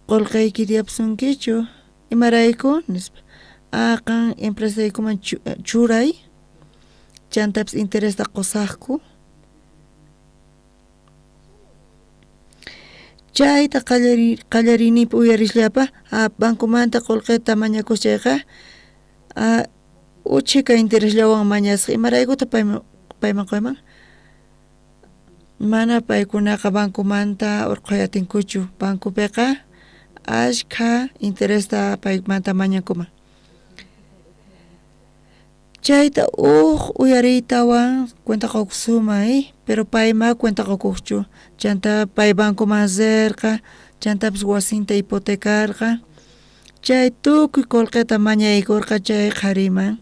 Qullqiyki tiyapusunkichu imarayku nispa qan empresaykuman churay chantapis interesta qusaqku. Chayta qallariyninpi uyarisllapa bancomanta qullqita mañakus chayqa uchhika interesllawan mañasqa imaraykutaq payman quyman mana paykunaqa bancomanta urqhuy atinkuchu bancopiqa ashkha interesta paymanta mañankuman. Chayta uj uyariytawan cuenta qukusuma pero pay ma cuenta qukuqchu chanta pay bancoman rirqa Chantapis wasinta hipotecarqa. Chay tukuy qullqita mañaykurqa chay qhariman,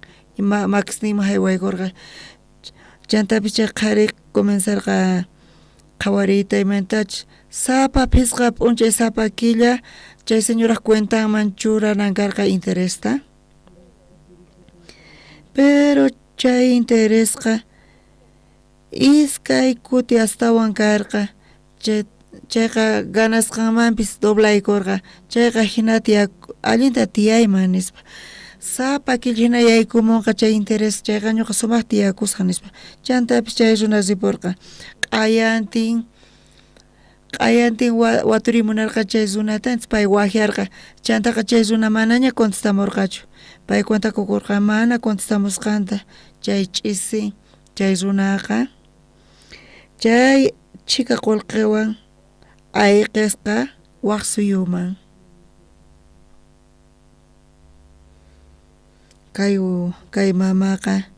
makisninman jaywaykurqa. Chantapis chay qhari comenzarqa qhawariyta imaynatachus sapa phisqa p'unchay sapa killa chay señoraj cuentanman churanan karqa interesta. Pero chay interesqa iskay kuti astawan karqa, chayqa ganasqanmanpis doblaykurqa, chayqa jina allinta tiyayman nispa. Sapa killa jina yaykumunqa chay interes chayqa ñuqa sumajta tiyakusaj nispa. Chantapis chay runa riporqa q'ayantin q'ayantin waturimunarqa chay runata entonces pay wajyarqa chantaqa chay runa manaña contestamorqachu pay cuenta qokorqa mana contestamusqanta chay ch'isi chay runaqa chay chhika qullqiwan ayqisqa waj suyuman. Kay kay mamaqa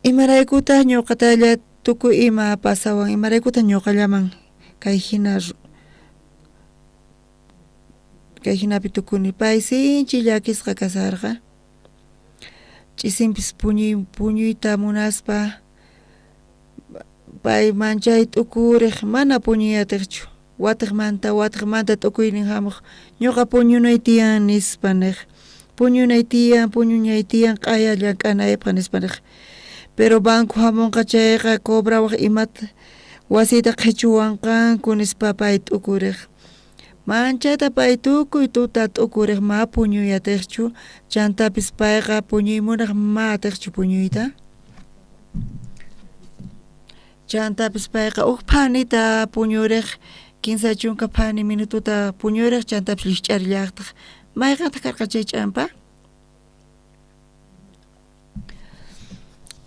imaraykutaq ñuqatalla tukuy ima pasawan imaraykutaq ñuqallaman kay jina kay jinapi tukuni pay sinchi llakisqa kasarqa ch'isinpis puñuyta munaspa pay manchay t'ukurej mana puñuy atiqchu watiqmanta watiqmanta t'ukuynin jamuq ñuqa puñunay tiyan nispa nej puñunay tiyan puñuñay tiyan q'aya llank'anaypaq nispa nej pero banco jamunqa chayqa cobrawaq imata wasiyta qhichuwanqanku nispa pay t'ukurej manchayta pay tukuy tuta t'ukurej ma puñuy atiqchu chantapis payqa puñuy munaj ma atiqchu puñuyta chantapis payqa uj phanita puñurej kinsa chunka phani minututa puñurej chantapis llijch'arillajtaj mayqantaq karqa chay ch'ampa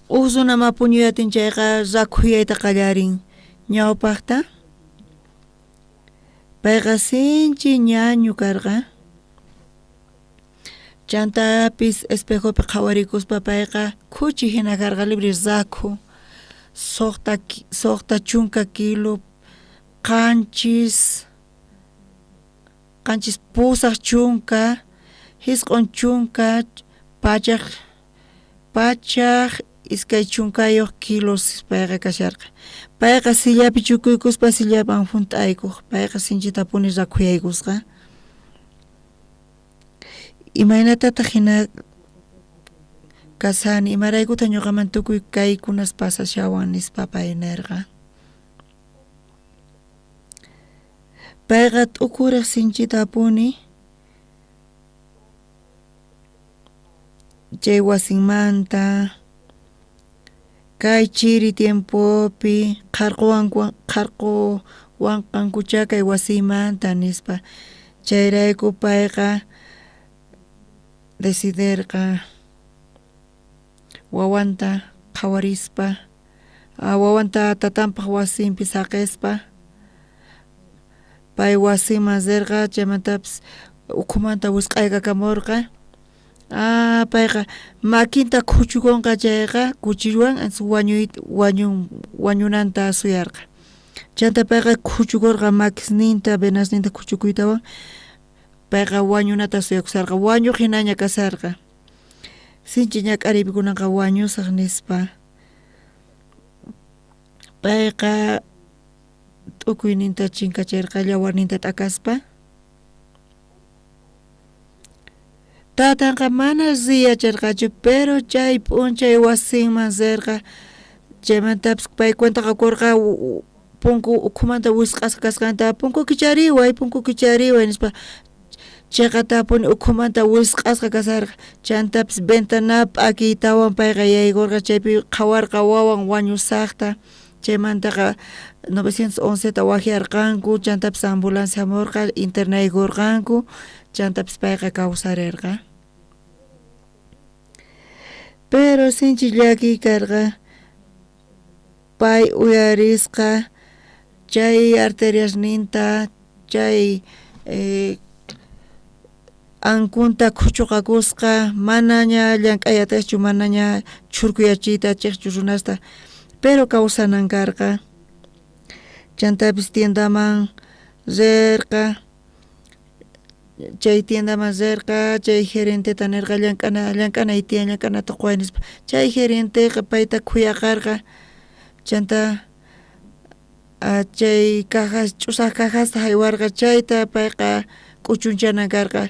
uj runa ma puñuyatin chayqa rakhuyayta qallarin ñawpaqta payqa sinchi ñañu karqa chantapis espejopi qhawarikuspa payqa khuchi hina karqa libre rakhu suqta chunka kilo qanchis pusaq chunka jisq'un chunka pachaj iskay chunkayuq kilos payqa kasharqa payqa sillapi chukuykuspa sillaman junt'aykuq payqa sinchitapuni rakhuyaykusqa imaynatataq hina kasani imaraykutaq ñuqaman tukuy kaykunas pasashawan nispa pay nerqa payqa t'ukurej sinchitapuni chay wasinmanta kay chiri tiempopi qharquwanqankuchá kay wasiymanta nispa chayrayku payqa deciderqa wawanta qhawarispa wawanta tatanpaq wasinpi saqispa pay wasinman rirqa chaymantapis ukhumanta wisq'aykakamurqa payqa makinta khuchukunqa chayqa cuchillowan wañunanta suyarqa chanta payqa khuchukurqa makisninta venasninta khuchukuytawan payqa wañunata suyakusharqa wañuq hinaña kasharqa sinchi ñak'ariypi kunanqa wañusaq nispa payqa t'ukuyninta chinkachirqa llawarninta t'akaspa tatanqa mana riyacharqachu pero chay p'unchay wasinman rirqa chaymantapis pay cuenta qokurqa punku ukhumanta wisq'asqa kasqanta punku kichariway nispa chayqatapuni ukhumanta wisq'asqa kasharqa chantapis ventana p'akiytawan payqa yaykurqa chaypi qhawarqa wawan wañusaqta chaymantaqa 911 ta wajyarqanku chantapis ambulancia jamurqa internaykurqanku chantapis payqa kawsarerqa pero sinchi llakiy karqa pay uyarisqa chay arteriasninta chay ankunta khuchuqakusqa manaña llank'ay atiqchu manaña chhurkuyachiyta atiqchu runasta Pero kawsanan karqa. Chantapis tiendaman rerqa, chay tiendaman rerqa, chay gerenteta nerqa llank'ana llank'anay tiyan llank'anata quway nispa. Chay gerenteqa payta khuyaqarqa chanta chay cajas ch'usaq cajasta haywarqa chayta payqa k'uchunchanan karqa.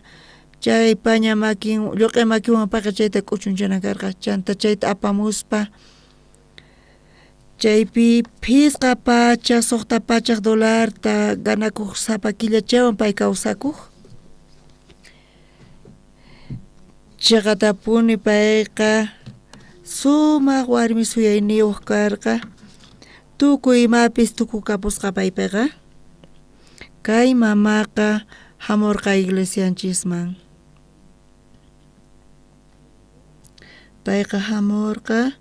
Chay paña makin lluq'i makinwan payqa chayta k'uchunchanan karqa. Chanta chayta apamuspa chaypi 500 600 dolarta ganakuq sapa killa chaywan pay kawsakuq. Chiqatapuni payqa sumaq warmi suyayniyuq karqa. Tukuy imapis tukukapusqa paypiqa. Kay mamaqa hamurqa iglesianchisman. Payqa hamurqa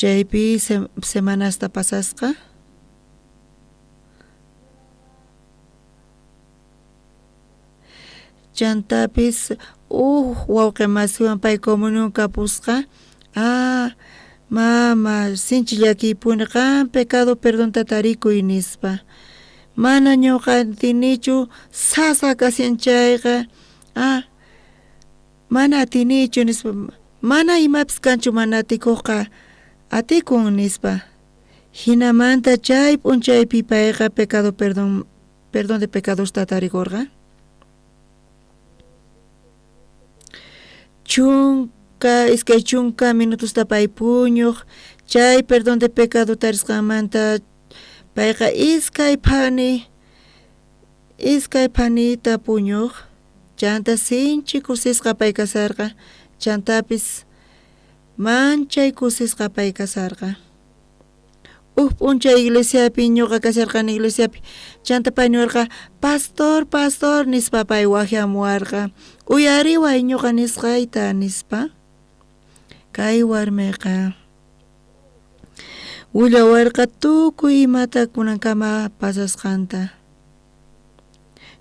chaypi semanasta pasasqa. Chantapis uj wawqi masiwan pay comunión kapusqa. Ah, mama, sinchi llakiypuni qan pecado perdonta tarikuy nispa. Mana ñuqa atinichu sasa kashan chayqa. Ah, mana atinichu nispa. Mana imapis kanchu mana atikuqqa atikun nispa. Hinamanta chay p'unchaypi payqa pecado perdón perdón de pecadosta tarikurqa. 20 minutosta pay puñuq chay perdón de pecado tarisqanmanta payqa iskay phanita puñuq chanta sinchi kusisqa pay kasarqa chantapis manchay kusisqa pay kasarqa. Uj p'unchay iglesiapi ñuqa kasharqani iglesiapi chanta pay niwarqa pastor pastor nispa pay waqyamuwarqa uyariway ñuqa nisqayta nispa. Kay warmiqa willawarqa tukuy imata kunankama pasasqanta.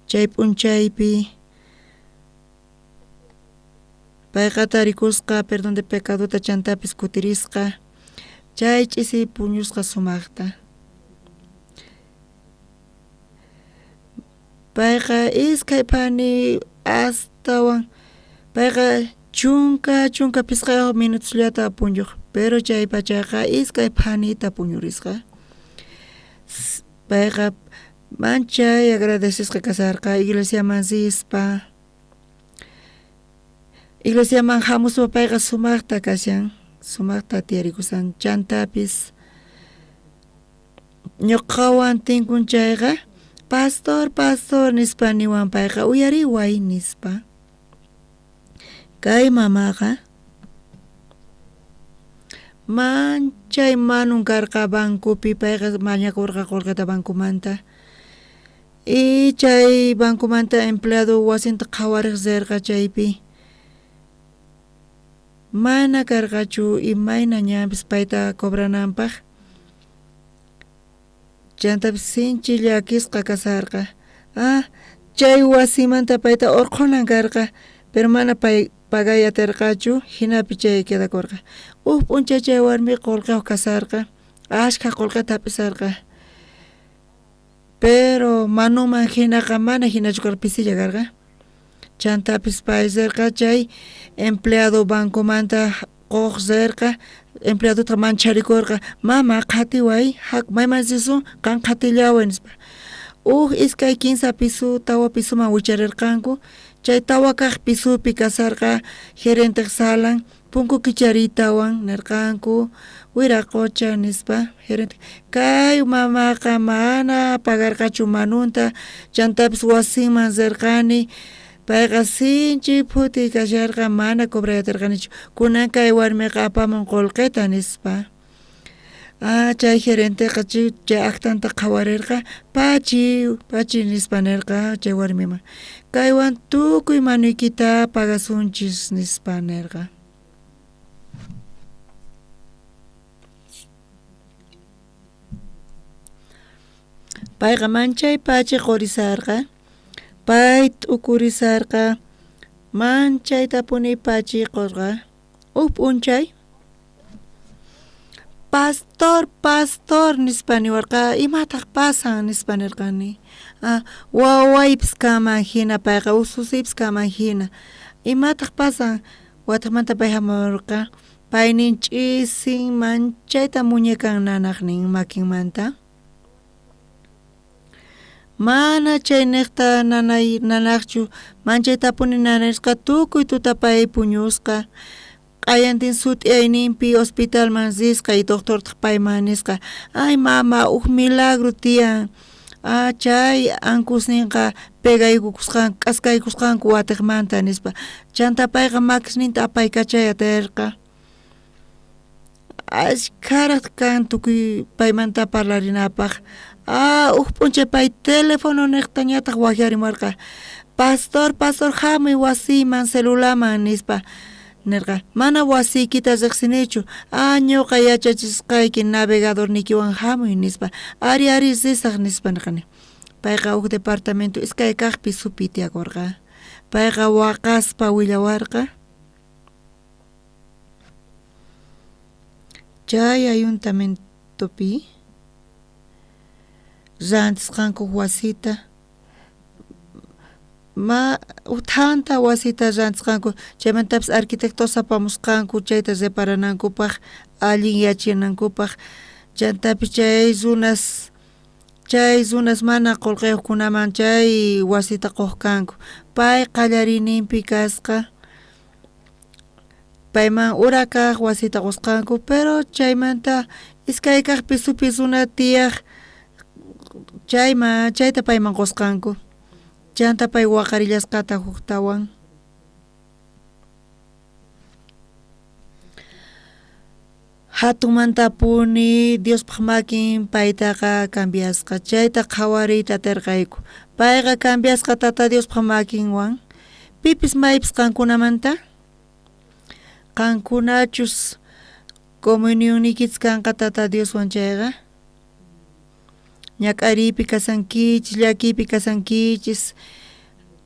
Chay p'unchaypi payqa tarikusqa perdón de pecadota chantapis kutirisqa chay ch'isi puñusqa sumaqta. Payqa iskay phani astawan payqa 15 minutosllata puñuq pero chay pachaqa iskay phanita puñurisqa. Payqa manchay agradecesqa kasarqa iglesiaman rispa. Iglesiaman hamuspa payqa sumaqta kashan, sumaqta tiyarikusan chantapis ñuqawan tinkun chayqa pastor pastor nispa niwan payqa uyariway nispa. Kay mamaqa manchay manun karqa bancopi payqa mañakurqa qullqita bancomanta. Y chay bancomanta empleado wasinta qhawariq rirqa chaypi. Mana karqachu imayna ñanpis payta cobrananpaq. Chantapis sinchi llakisqa kasarqa. Ah, chay wasimanta payta urqhunan karqa, pero mana pay pagay atirqachu, hinapi chay quedakurqa. Uj p'unchay chay warmi qullqiyuq kasarqa, ashkha qullqita hap'isarqa. Pero manuman hinaqa mana hinachu karqa, pisilla karqa. Chantapis pay rirqa chay empleado bancomanta quq rirqa, empleadota mancharikurqa, mama qhatiway, mayman risun qan qhatillaway nispa. Uj iskay 15 pisu 4 pisuman wicharirqanku, chay 4 kaq pisupi kasarqa gerenteq salan, punku kichariytawan nirqanku wiraqocha nispa gerente. Kay mamaqa mana pagarqachu manunta, chantapis wasinman rirqani. Payqa sinchi phuti kasharqa mana cobray atirqanichu. Kunan kay warmiqa apamun qullqita nispa. Ah, chay gerenteqa chay actanta qhawarirqa pachi pachi nispa nirqa chay warmiman. Kaywan tukuy manuykita pagasunchis nispa nirqa. Payqa manchay pachi qurisarqa. Pay t'ukurisarqa manchaytapuni pachi qurqa. Uj p'unchay Pastor, pastor nispa niwarqa, imataq pasan nispa nirqani. Wawaypis kanman hina payqa ususiypis kanman hina. Imataq pasan? Wataqmanta pay hamurqa, paynin ch'isin manchayta muñecan nanaqnin makinmanta. Mana chayniqta nanay nanaqchu, manchaytapuni nanarisqa tukuy tuta pay puñusqa. Q'ayantin sut'iyayninpi hospitalman risqa y doctortaq payman nisqa, ay mama huk milagro tiyan, chay ankusninqa pegaykukusqanku k'askaykusqanku watiqmanta nispa. Chanta payqa makisninta apaykachay aterqa. Ashkharaq kan tukuy paymanta parlarinapaq. Huk p'unchay pay teléfono niqtañataq waqyarimuwarqa, pastor, pastor hamuy wasiyman celulaman nispa. Nirqa, mana wasiykita riqsinichu, ñuqa yachachisqayki navegadorniykiwan hamuy nispa. Ari, ari risaq nispa nirqani. Payqa huk departamento iskay kaq pisopi tiyakurqa. Payqa waqaspa willawarqa. Chay ayuntamientopi rantisqanku wasita, ma uthanta wasita rantisqanku, chaymantapis arquitectos apamusqanku chayta reparanankupaq, allin yachanankupaq, chantapis chay runas mana qullqiyuqkunaman chay wasita quq kanku. Pay qallariyninpi kasqa, payman ura kaq wasita qusqanku, pero chaymanta iskay kaq pisopi runa tiyaq chayta payman qusqanku. Chanta pay waqarillasqata huktawan. Hatunmantapuni Diospaq makin paytaqa cambiasqa, chayta qhawariyta atirqayku. Payqa cambiasqa Tata Diospaq makinwan. Pipis maypis qankunamanta? Qankunachus comunionnikichis kanqa Tata Dioswan chayqa, ñak'ariypi kasankichis, llakiypi kasankichis,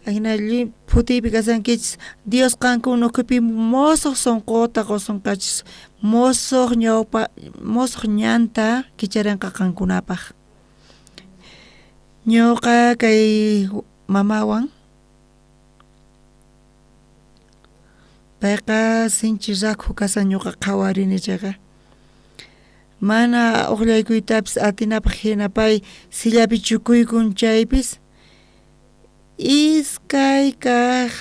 ajinalli phutiypi kasankichis, Dios qankuna ukhupi mosoq sunquta qusunqachis, mosoq ñawpa, mosoq ñanta kicharinqa qankunapaq. Ñuqa kay mamawan, payqa sinchi rakhu kasan ñuqa qhawarini chayqa. Mana uqllaykuytapis atinapaq hina pay sillapi chukuykun chaypis, iskay kaq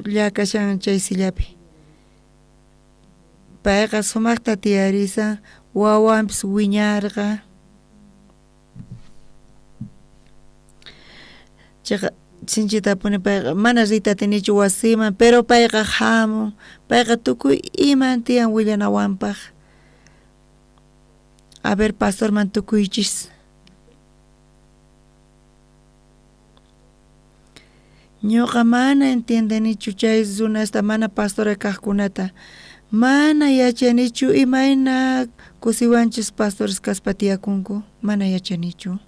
llakashan chay sillapi. Payqa sumaqta tiyarisan, wawanpis wiñarqa. Chayqa sinchitapuni payqa mana riyta atinichu wasiman, pero payqa hamun, payqa tukuy iman tiyan willanawanpaq. A ver, pastorman tukuychis. Ñuqa mana entiendenichu chay runasta, mana pastora kaqkunata. Mana yachanichu imayna kusiwanchis pastores kaspa tiyakunku, mana yachanichu.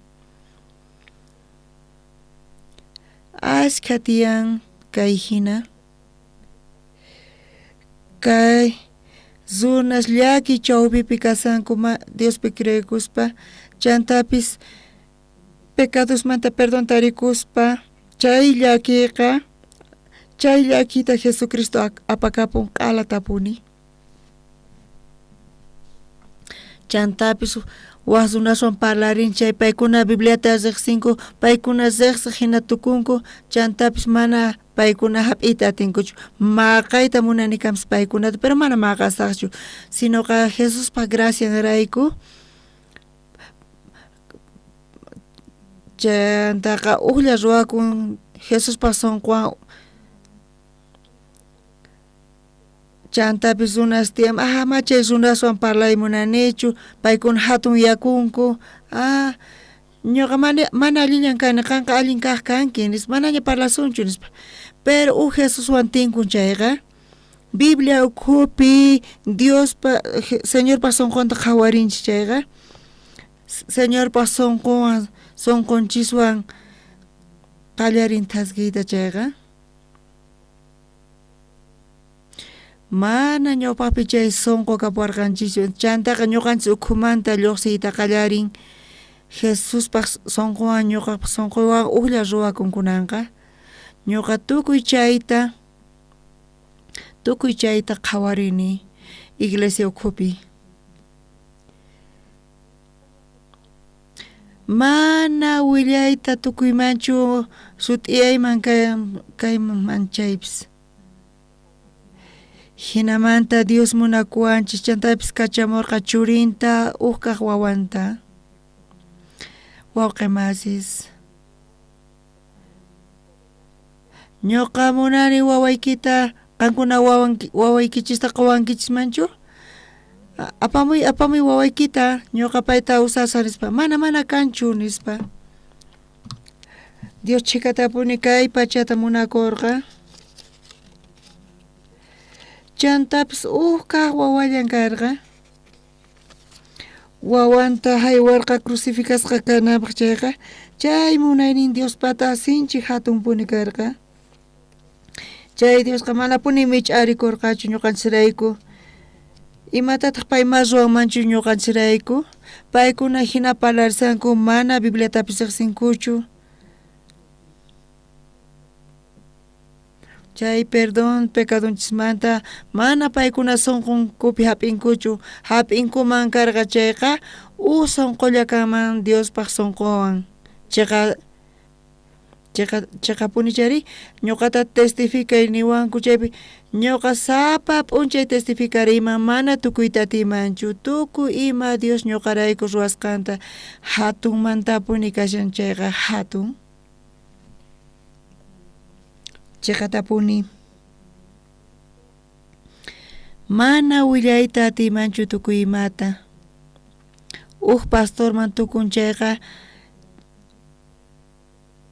Ashkha tiyan kay hina. Kay runas llaki chawpipi kasanku Diospi creekuspa, chantapis pecadosmanta perdón tarikuspa, chay llakiqa, chay llakita Jesucristo apakapun q'alatapuni. Chantapis waj runaswan parlarin chay paykuna Bibliata riqsinku, paykuna riqsiq hina tukunku, chantapis mana paykuna hap'iyta atinkuchu. Maqayta munani kanpis paykunata, pero mana maqasaqchu, sinoqa Jesuspaq gracianrayku. Chantaqa ujlla ruwakun Jesuspaq sunquwan. Chantapis runas tiyan, ama chay runaswan parlay munanichu, paykuna hatun yakunku, ñuqa mana allillan kani, qanqa allin kaq kanki nispa, manaña parlasunchu nispa. Pero uj Jesuswan tinkun chayqa, Biblia ukhupi Diospa, Señorpa sunqunta qhawarinchis chayqa, Señorpa sunqunwan, sunqunchiswan qallarin thaskiyta chayqa, Mana ñawpaqpi chay sunqu kapuwarqanchischu. Chantaqa ñuqanchis ukhumanta lluqsiyta qallarin. Jesuspaq sunquwan ñuqapaq sunquywan ujlla ruwakun kunanqa. Ñuqa tukuy chayta tukuy chayta qhawarini iglesia ukhupi. Mana willayta tukuymanchu sut'iyayman kayman chaypis. Jinamanta Dios munakuwanchis chantapis kachamurqa churinta ujkaq wawanta. Wawqi masis. Ñuqa munani wawaykita qankuna wawaykichista quwankichismanchu? Apamuy apamuy wawaykita ñuqa payta usasaq nispa. Mana mana kanchu nispa. Dios chhikatapuni kay pachata munakurqa. Chantapis uj kaq wawallan karqa. Wawanta haywarqa crucificasqa kananpaq chayqa chay munaynin Diospata sinchi hatunpuni karqa. Chay Diosqa manapuni mich'arikurqachu ñuqanchikrayku. Imatataq pay mas ruwanmanchu ñuqanchikrayku? Paykuna hina parlarsanku mana Bibliatapis riqsinkuchu. Chay perdón pecadonchismanta mana paykuna sunqunkupi hap'inkuchu. Hap'inkuman karqa chayqa uj sunqulla kanman Diospaq sunquwan. Chiqa chiqa chiqapuni chayri ñuqata testificay niwanku chaypi ñuqa sapa p'unchay testificariyman mana tukuyta atiymanchu tukuy ima Dios ñuqarayku ruwasqanta hatunmantapuni kashan chayqa hatun. Chiqatapuni. Mana willayta atiymanchu tukuy imata. Uj pastorman tukun chayqa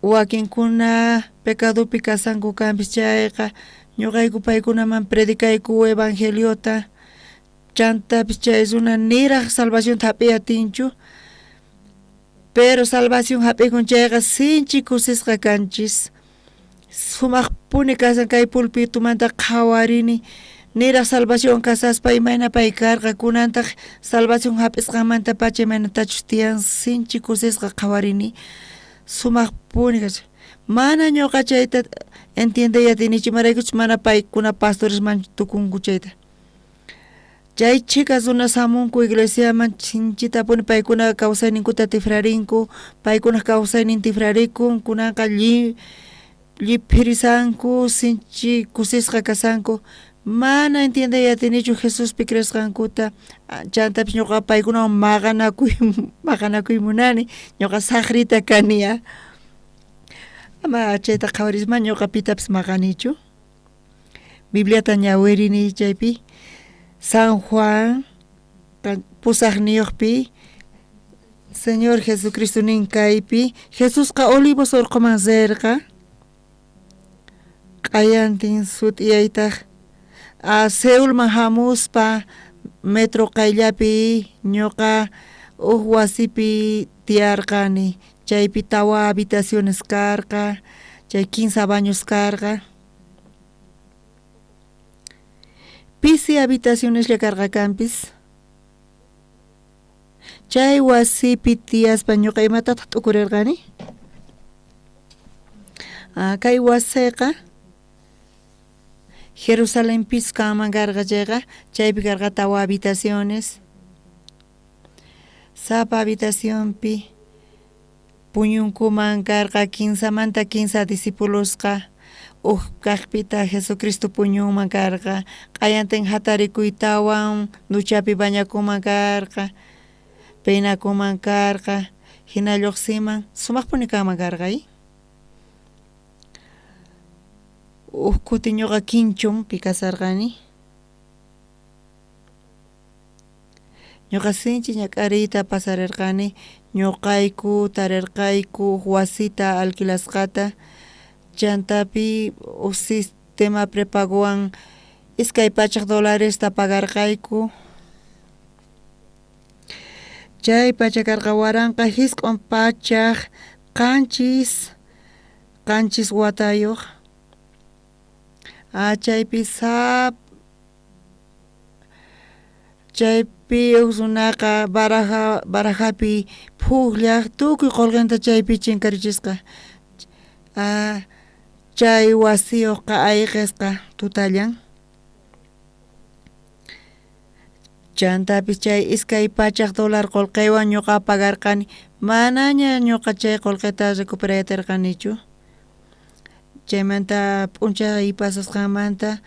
wakinkuna pecadopi kasanku kanpis chayqa ñuqayku paykunaman predicayku evangeliota chantapis chay runa niraq salvacionta hap'iy atinchu pero salvación hap'ikun chayqa sinchi kusisqa kanchis. Sumaqpuni kasan kay pulpitumanta qhawarini niraq salvación kasaspa imayna pay karqa kunantaq salvación hap'isqanmantapacha imaynatachus tiyan sinchi kusisqa qhawarini sumaqpuni kashan. Mana ñuqa chayta entiendey atinichu imaraykuchus mana paykuna pastoresmanchu tukunku chayta. Chay chhika runas hamunku iglesiaman sinchitapuni paykuna kawsayninkuta tifrarinku paykunaq kawsaynin tifrarikun kunanqa lliphirisanku sinchi kusisqa kasanku mana entiendey atinichu Jesuspi creesqankuta chantapis ñuqa paykunawan maqanakuy maqanakuy munani ñuqa saqrita kani ya. Ama chayta qhawarisma ñuqa pitapis maqanichu. Bibliata ñawirini chaypi San Juan pusaqniyuqpi Señor Jesucristo nin kaypi Jesusqa Olivos urquman rirqa q'ayantin sut'iyaytaq Seulman hamuspa metro qayllapi ñuqa uj wasipi tiyarqani chaypi tawa habitaciones karqa chay kinsa baños karqa. Pisi habitacioneslla karqa kanpis. Chay wasipi tiyaspa ñuqa imatataq t'ukurirqani? Kay wasiqa Jerusalenpis kanman karqa chayqa chaypi karqa tawa habitaciones. Sapa habitacionpi puñunkuman karqa kinsamanta kinsa discipulosqa uj kaqpita Jesucristo puñunman karqa q'ayantin hatarikuytawan duchapi bañakunman karqa peinakunman karqa hina lluqsiman sumaqpuni kanman karqa. Uj kuti ñuqa Quinchonpi kasarqani. Ñuqa sinchi ñak'ariyta pasarirqani ñuqayku tarirqayku uj wasita alquilasqata chantapi uj sistema prepagowan 200 dolaresta pagarqayku. Chay pacha karqa 1977 watayuq. Chaypi Chaypi uj runaqa barajapi phujllaj tukuy qolqenta chaypi chinkarichisqa. Chay wasiyuqqa ayqisqa tutallan. Chantapis chay $200 qolqeywan ñuqa pagarqani, manaña ñuqa chay qolqeta recuperaytarqanichu. Chaymanta p'unchay pasasqanmanta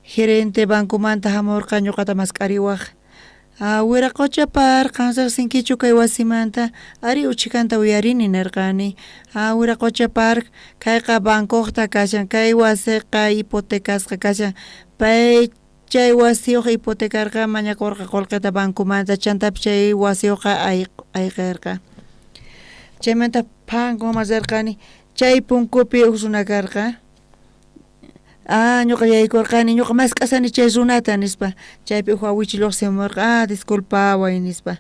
gerente bancomanta hamurqa ñuqata mask'ariwaj. Wiraqocha par, qan riqsinkichu kay wasimanta? Ari uchikanta uyarini nirqani. Wiraqocha par, kayqa bancoqta kashan, kay wasiqa hipotecasqa kashan. Pay chay wasiyuq hipotecarqa mañakurqa qolqeta bancomanta, chantapis chay wasiyuqqa ayqirqa. Chaymanta phankuman rirqani, chay punkupi uj runa karqa. Ñuqa yaykurqani, ñuqa mask'asani chay runata nispa. Chaypi uj awichi lluqsimurqa, disculpaway nispa.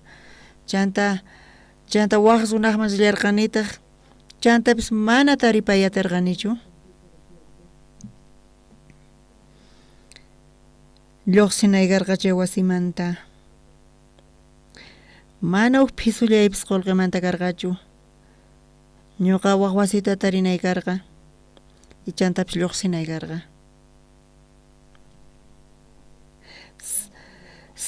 Chanta waj runaqman rillarqanitaq, chantapis mana taripay atirqanichu. Lluqsinay karqa chay wasimanta. Mana uj phisullaypis qolqemanta karqachu. Ñuqa waj wasita tarinay karqa. Chantapis lluqsinay karqa.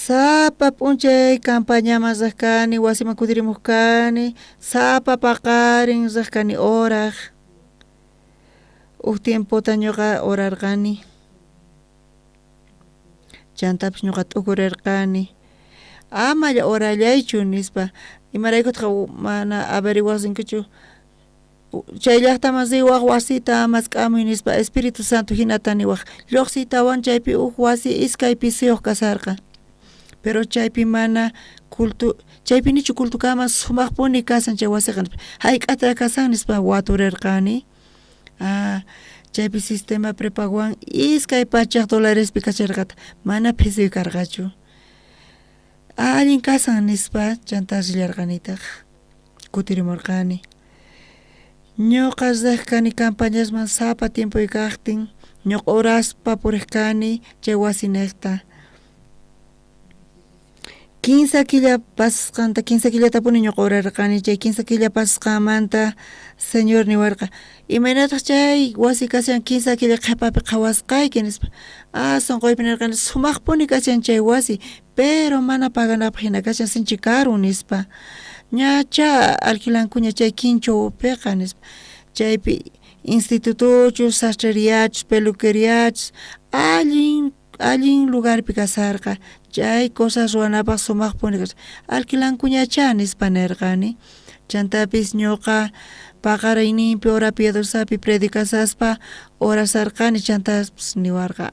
Sapa p'unchay campañaman riq kani, wasiman kutirimuq kani, sapa paqarin riq kani oraj. Uj tiempota ñuqa orarqani. Chantapis ñuqa t'ukurirqani. Amalla orallaychu nispa. Imaraykutaq mana averiguasinkichu. Chay llaqtaman riwaj wasita mask'amuy nispa Espíritu Santo hinata niwaj. Lluqsiytawan chaypi uj wasi iskay pisuyuq kasarqa. Pero chaypi mana culto, chaypi nichu cultokama sumaqpuni kasan chay wasiqa nispa. Hayk'ata kasan nispa waturirqani. Chaypi sistema prepagowan $200 kacharqata, mana phisuy karqachu. Allin kasan nispa chanta rillarqanitaq. Kutirimurqani. Ñuqa riq kani campañasman sapa tiempoy kaqtin, ñuqa oraspa puriq kani chay wasiniqta. 15 killa pasasqanta, 15 killatapuni ñuqa orarqani, chay 15 killa pasasqanmanta Señor niwarqa, imaynataq chay wasi kashan 15 killa qhipapi qhawasqayki nispa. Sunquypi nirqani sumaqpuni kashan chay wasi, pero mana paganapaq hina kashan sinchi karu nispa. Ñacha alquilankuña chay quinchopiqa nispa. Chaypi institutochus, sasтрeriachus, peluqueriachus, allin lugarpi kasarqa. Chay cosas ruwanapaq sumaqpuni kasqa. Alquilankuñacha nispa nirqani. Chantapis ñuqa paqarayninpi hora piadosapi predicasaspa orasarqani, chantapis niwarqa,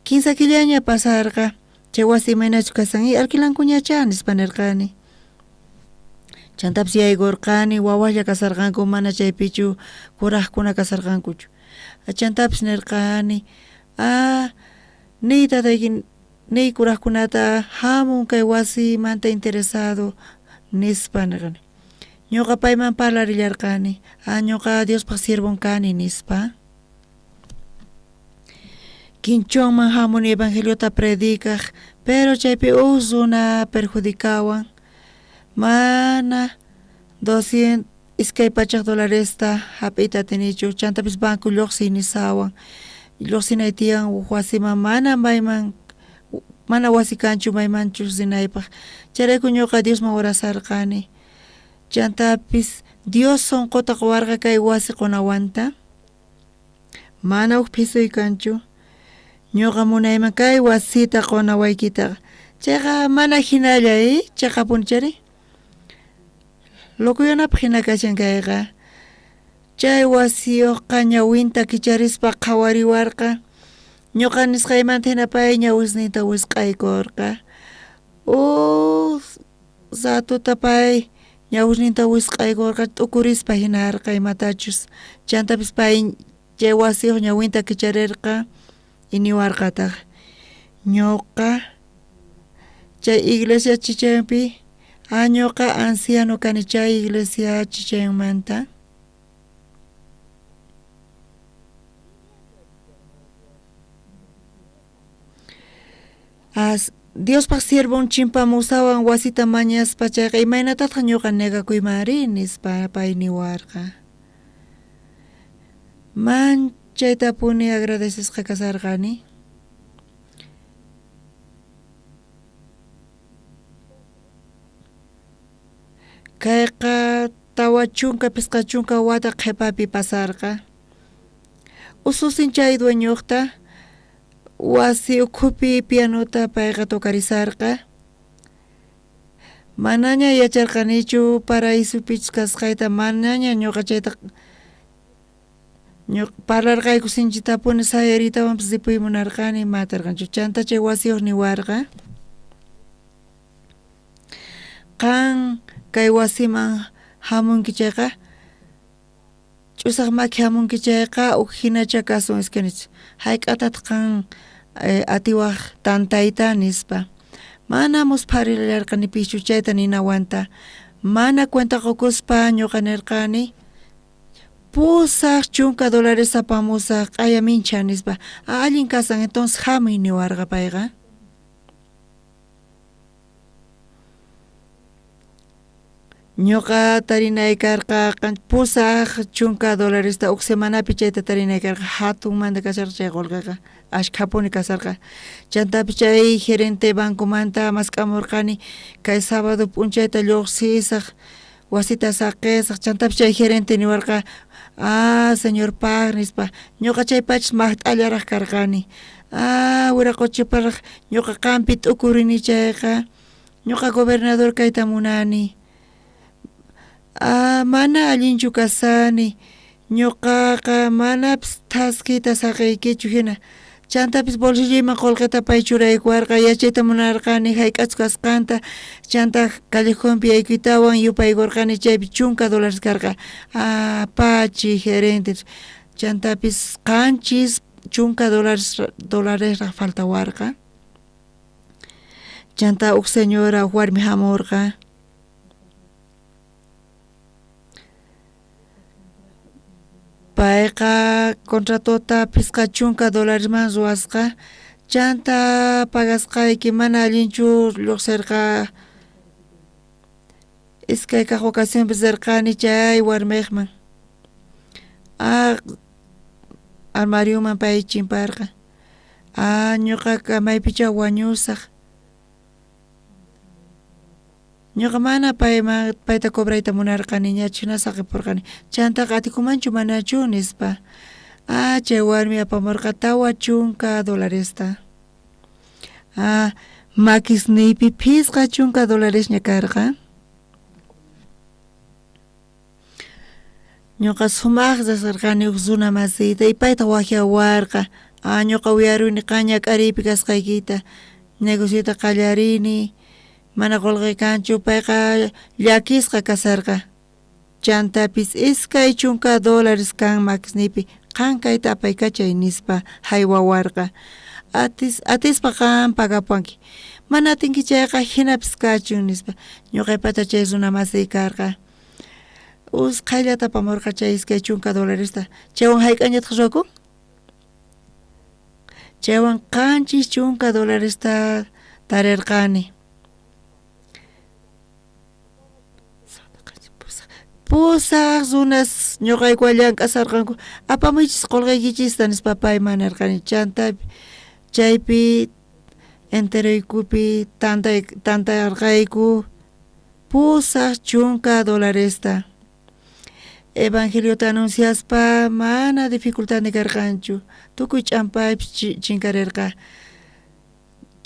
15 killaña pasarqa, chay wasi imaynachu kasan, alquilankuñacha nispa nirqani. Chantapis yaykurqani, wawaslla kasarqanku, mana chaypichu kuraqkuna kasarqankuchu. Chantapis nirqani, niy tatayki, niy kuraqkunata hamun kay wasimanta interesado nispa nirqani. Ñuqa payman parlarillarqani, ñuqa Diospaq siervon kani nispa. Quinchonman hamuni evangeliota predicaj, pero chaypi uj runa perjudicawan. Mana $200 hap'iyta atinichu, chantapis banco lluqsiy nisawan. Lluqsinay tiyan wasiman mana mayman, mana wasi kanchu maymanchus rinaypaq. Chayrayku ñuqa Diosman orasarqani. Chantapis Dios sunquta quwarqa kay wasi qunawanta. Mana uj phisuy kanchu. Ñuqa munayman kay wasita qunawaykitaqa. Chayqa mana hinalla, chaqapuni chari. Locoyanapaq hina kashan kayqa. Chay wasiyuqqa ñawinta kicharispa qhawariwarqa. Ñuqa nisqaymanta hina pay ñawisninta wisq'aykurqa. Uj ratuta pay ñawisninta wisq'aykurqa t'ukurispa hinarqa imatachus. Chantapis pay chay wasiyuq ñawinta kicharirqa y niwarqataq. Ñuqa chay iglesia chichaypi, ñuqa anciano kani chay iglesia chichaymanta. Diospaj siervon chimpamusawan wasita mañaspa chayqa imaynatataq ñuqa negakuymanri nispa pay niwarqa. Manchaytapuni agradecesqa kasarqani. Kayqa 45 wata qhipapi pasarqa. Ususin chay dueñuqta wasi ukhupi pianota payqa tocarizarqa. Manaña yacharqanichu paraísopichus kasqayta, manaña ñuqa chayta parlarqayku sinchitapuni sayariytawanpis ripuy munarqani matarqanchu. Chanta chay wasiyuq niwarqa, qan kay wasiman hamunki chayqa, ch'usaq maki hamunki chayqa uj hinacha kasun iskaynich. Hayk'atataq qan atiwaq tantayta nispa. Mana muspharillarqanipischu chayta ninawanta. Mana cuenta qukuspa ñuqa nirqani $80 apamusaq q'aya mincha nispa. Allin kasan entonces hamuy niwarqa payqa. Ñuqa tarinay karqa $80 uj semanapi chayta tarinay karqa hatunmanta kasharqa chay qullqiqa ashkhapuni kasarqa. Chantapis chay gerente bancomanta mask'amurqani kay sábado p'unchayta lluqsisaq wasita saqisaq. Chantapis chay gerente niwarqa señor paq nispa. Ñuqa chay pachas maqt'allaraq karqani. Wiraqochiparaq ñuqa qampi t'ukurini chayqa ñuqa gobernador kayta munani. Mana allinchu kasani, ñuqaqa manapis thaskiyta saqiykichu hina. Chantapis bolsilloyman qullqita pay churaykuwarqa, yachayta munarqani hayk'achus kasqanta. Chanta callejonpi yaykuytawan yupaykurqani chaypi $10 karqa. Pachi gerente. Chantapis $70 dólaresraq faltawarqa. Chanta uj señora uj warmi hamurqa. Payqa contratota $50man ruwasqa. Chanta pagasqayki mana allinchu lluqsirqa. Iskay kaq ocasionpi rirqani chay warmiqman. Armarioman pay chimparqa. Ñuqaqa maypicha wañusaq. Ñuqa mana payta cobrayta munarqaniñachu, hina saqipurqani. Chantaqa atikumanchu manachu nispa. Chay warmi apamurqa $40. Makisniypi $50ña karqa. Ñuqa sumaq riqsirqani uj runa masiyta y payta waqyawarqa. Ñuqa uyaruni qan ñak'ariypi kasqaykita. Negociota qallarini. Mana qullqi kanchu, payqa llakisqa kasarqa. Chantapis $20 kan makisniypi qan kayta apaykachay nispa haywawarqa. Atispa qan pagapuwanki. Mana atinki chayqa hinapis kachun nispa. Ñuqaypata chay runa masiy karqa. Usqhayllata apamurqa chay $20. Chaywan hayk'añataq ruwakun? Chaywan $70 tarirqani. 8 runas ñuqaykuwan llank'asarqanku. Apamuychis qullqiykichista nispa payman nirqani. Chanta chaypi enteroykupi tantarqayku $80. Evangeliota anunciaspa mana dificultad karqanchu. Tukuy ch'ampaypis chinkarirqa.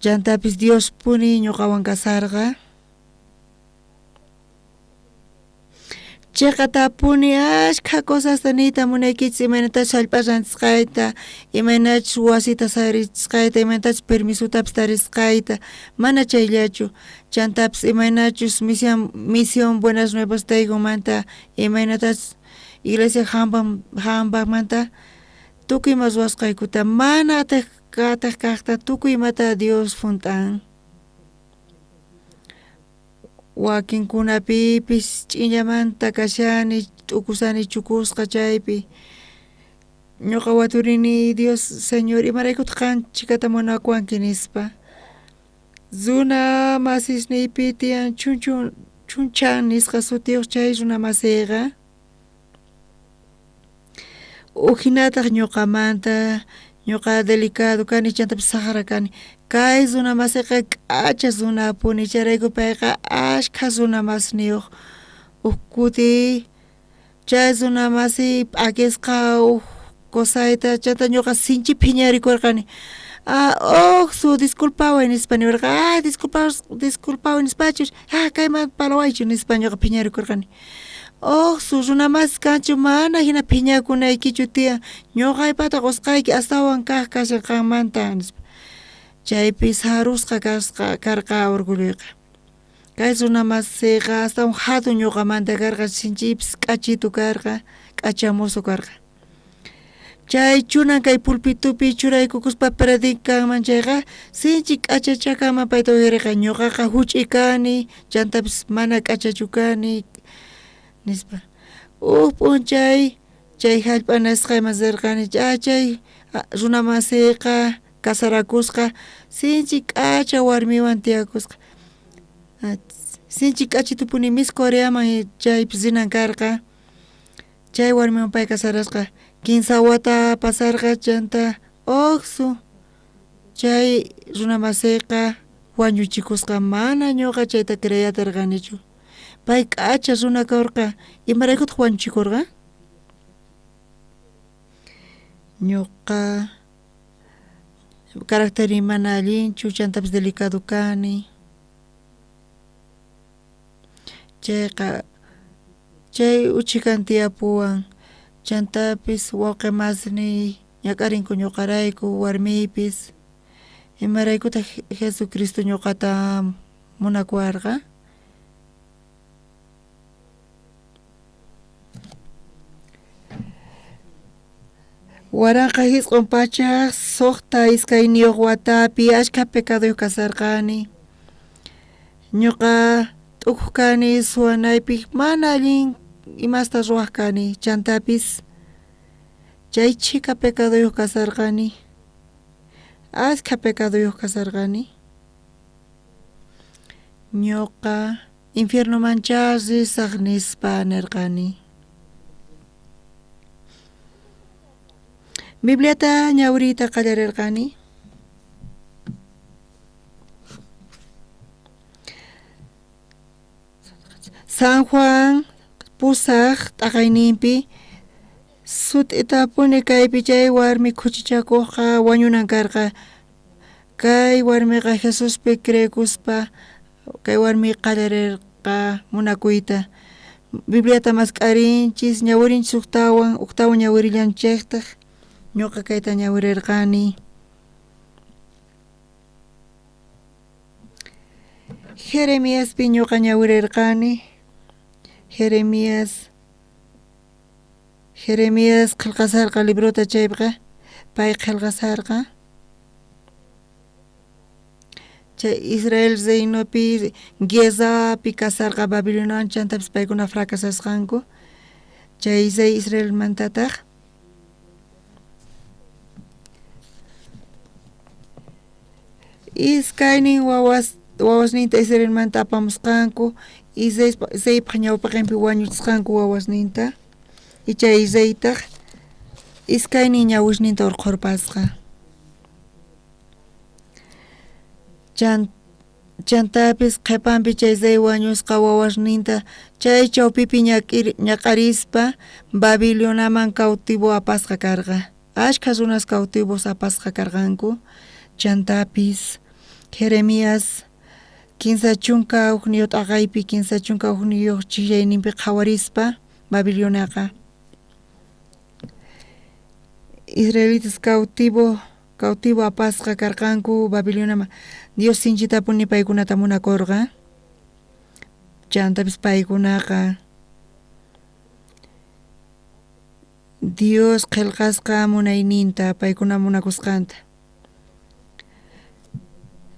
Chantapis Dios puni ñuqawan kasarqa. Chiqatapuni ashkha cosasta niyta munaykichis, imaynatachus hallp'a rantisqayta, imaynachus wasita sayarisqayta, imaynatachus permisotapis tarisqayta, mana chayllachu. Chantapis imaynachus misión Buenas Nuevas Daygumanta, imaynatachus iglesia Hambachmanta, tukuy ima ruwasqaykuta mana atej kajta tukuy imata Dios junt'an. Wakinkunapipis ch'inllamanta kashani, t'ukusani chukusqa chaypi. Ñuqa waturini Dios Señor imaraykutaq qan chikata munakuwanki nispa. Runa masisniypi tiyan chunchan nisqa sutiyuq chay runa masiyqa ujinataq ñuqamanta ñuqa delicado kani chantapis saqra kani kay runa masiyqa k'acha runapuni chayrayku payqa ashkha runa masniyuq uj kuti chay runa masiy p'akisqa uj cosayta chanta ñuqa sinchi phiñarikurqani uqsu disculpaway nispa niwarqa disculpaway nispachu kayman parlawaychu nispa ñuqa phiñarikurqani uqsu runa masi kanchu mana jina phiñakunaykichu tiyan ñuqaypata qusqayki astawan kaq kashan qanmanta nispa chaypi sarusqa kasqa karqa orgulloyqa kay runa masiyqa astawan jatun ñuqamanta karqa sinchipis k'achitu karqa k'acha mozo karqa chay chunan kay pulpitupi churaykukuspa predicanman chayqa sinchi k'achacha kanman payta uyariqa ñuqaqa juch'i kani chantapis mana k'achachu kani nispa uj p'unchay chay jallp'a nisqayman rirqani chay runa masiyqa casarakusqa sinchi k'acha warmiwan tiyakusqa sinchi k'achitupuni Miss Coreaman chaypis rinan karqa chay warmiwan pay casarasqa kinsa wata pasarqa chanta uqsu chay runa masiyqa wañuchikusqa mana ñuqa chayta creyatarqanichu pay k'acha runa karqa imaraykutaq wañuchikurqa ñuqa caracterniy mana allinchu chantapis delicado kani chayqa chay uchhikan tiyapuwan chantapis wawqi masniy ñak'arinku ñuqarayku warmiypis imaraykutaq Jesucristo ñuqata munakuwarqa Waranqa jisq'un pachaj suqta iskayniyuq watapi ashkha pecaduyuq kasarqani ñuqa t'ukuq kani suwanaypi mana allin imasta ruwaq kani chantapis chay chhika pecaduyuq kasarqani ashkha pecaduyuq kasarqani ñuqa infiernomancha risaq nispa nirqani Bibliata ñawriyta qallarirqani San Juan pusaq t'aqayninpi sut'itapuni kaypi chay warmi khuchichakuqqa wañunan karqa kay warmiqa Jesuspi creekuspa kay warmi qallarirqa munakuyta Bibliata mask'arinchis ñawirinchis uktawan uktawan ñawirillanchiktaq ñuqa kayta ñawirirqani Jeremiaspi ñuqa ñawirirqani Jeremías qillqasarqa librota chaypiqa pay qillqasarqa chay Israel reinopi guerrapi kasarqa Babiloniawan chantapis paykuna fracasasqanku chay rey Israelmantataq iskaynin wawasninta Israelmanta apamusqanku reypaq ñawpaqinpi wañuchisqanku wawasninta y chay reytaq iskaynin ñawisninta urqhurpasqa chantapis qhipanpi chay rey wañusqa wawasninta chay chawpipi ñak'arispa Babiloniaman cautivo apasqa karqa ashkha runas cautivos apasqa karqanku chantapis Jeremías 31 t'aqaypi 31 ch'illayninpi qhawarispa Babiloniaqa israelitas cautivo apasqa karqanku Babiloniaman Dios sinchitapuni paykunata munakurqa chantapis paykunaqa Dios qillqasqa munayninta paykuna munakusqanta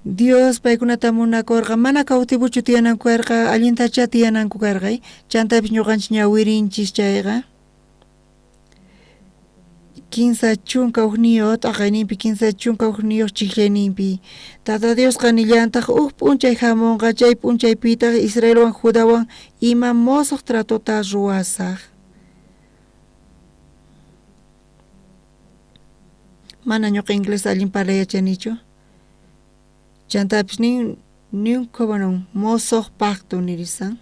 Dios paykunata munakurqa mana cautivochu tiyananku karqa allintacha tiyananku karqa chantapis ñuqanchik ñawirinchis chayqa 31 t'aqayninpi 31 chijllayninpi. Tata Diosqa nillantaj uj p'unchay jamonqa chay p'unchaypitaj Israelwan Judawan ima mosoj tratota ruwasaj. Mana ñuqa inglés allin parlay yachanichu. Chantapis nin New Covenant mosoj pacto nirisan.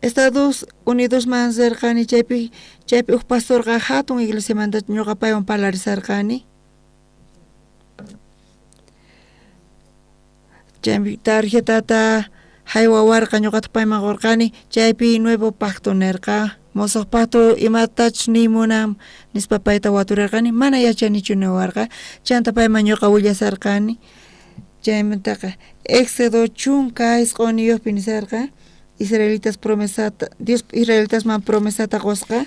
Estados Unidosman rirqani chaypi chaypi uj pastorqa hatun iglesiamanta ñuqa paywan parlarisarqani. Chaypi tarjetata haywawarqa ñuqataq payman qurqani chaypi nuevo pacto nirqa mosoj pacto imatachus niy munan nispa payta waturirqani mana yachanichu niwarqa chanta payman ñuqa willasarqani chaymantaqa Éxodo 19 nisarqa israelitas promesata Dios israelitasman promesata qusqa.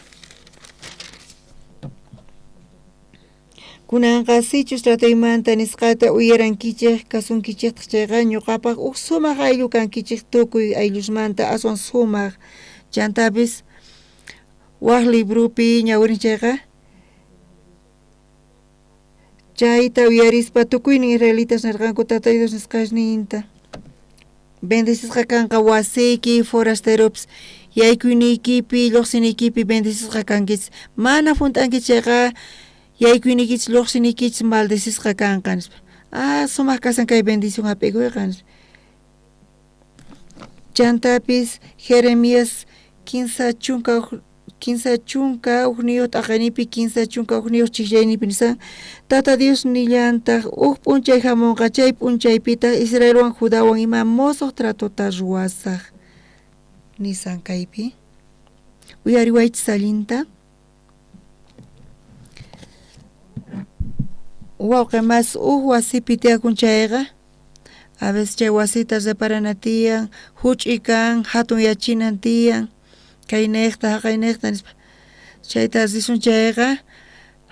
Kunanqa sichus trataymanta nisqata uyarankichej kasunkichejtaq chayqa ñuqapaq uj sumaq ayllu kankichej tukuy ayllusmanta aswan sumaq. Chantapis waj libropi ñawirin chayqa chayta uyarispa tukuynin israelitas nirqanku Tata Dios nisqasninta. Bendecisqa kanqa wasiyki forasteropis yaykuyniykipi lluqsiniykipi bendecisqa kankichis mana junt'ankichis chayqa yaykuyniykichis lluqsiniykichis maldecisqa kanqa nispa. Ah, sumaq kasan kay bendición hap'ikuyqa nispa. Chantapis Jeremías 31 t'aqayninpi 31 chijllayninpi nisan Tata Dios nillantaj uj p'unchay jamonqa chay p'unchaypitaq Israelwan Judawan ima mosoj tratota ruwasaj nisan kaypi. Uyariwaychis allinta. Wawqi mas uj wasipi tiyakun chayqa a veces chay wasita reparana tiyan huch'i kan hatun yachinan tiyan kaynejta haqaynejta nispa chayta risun chayqa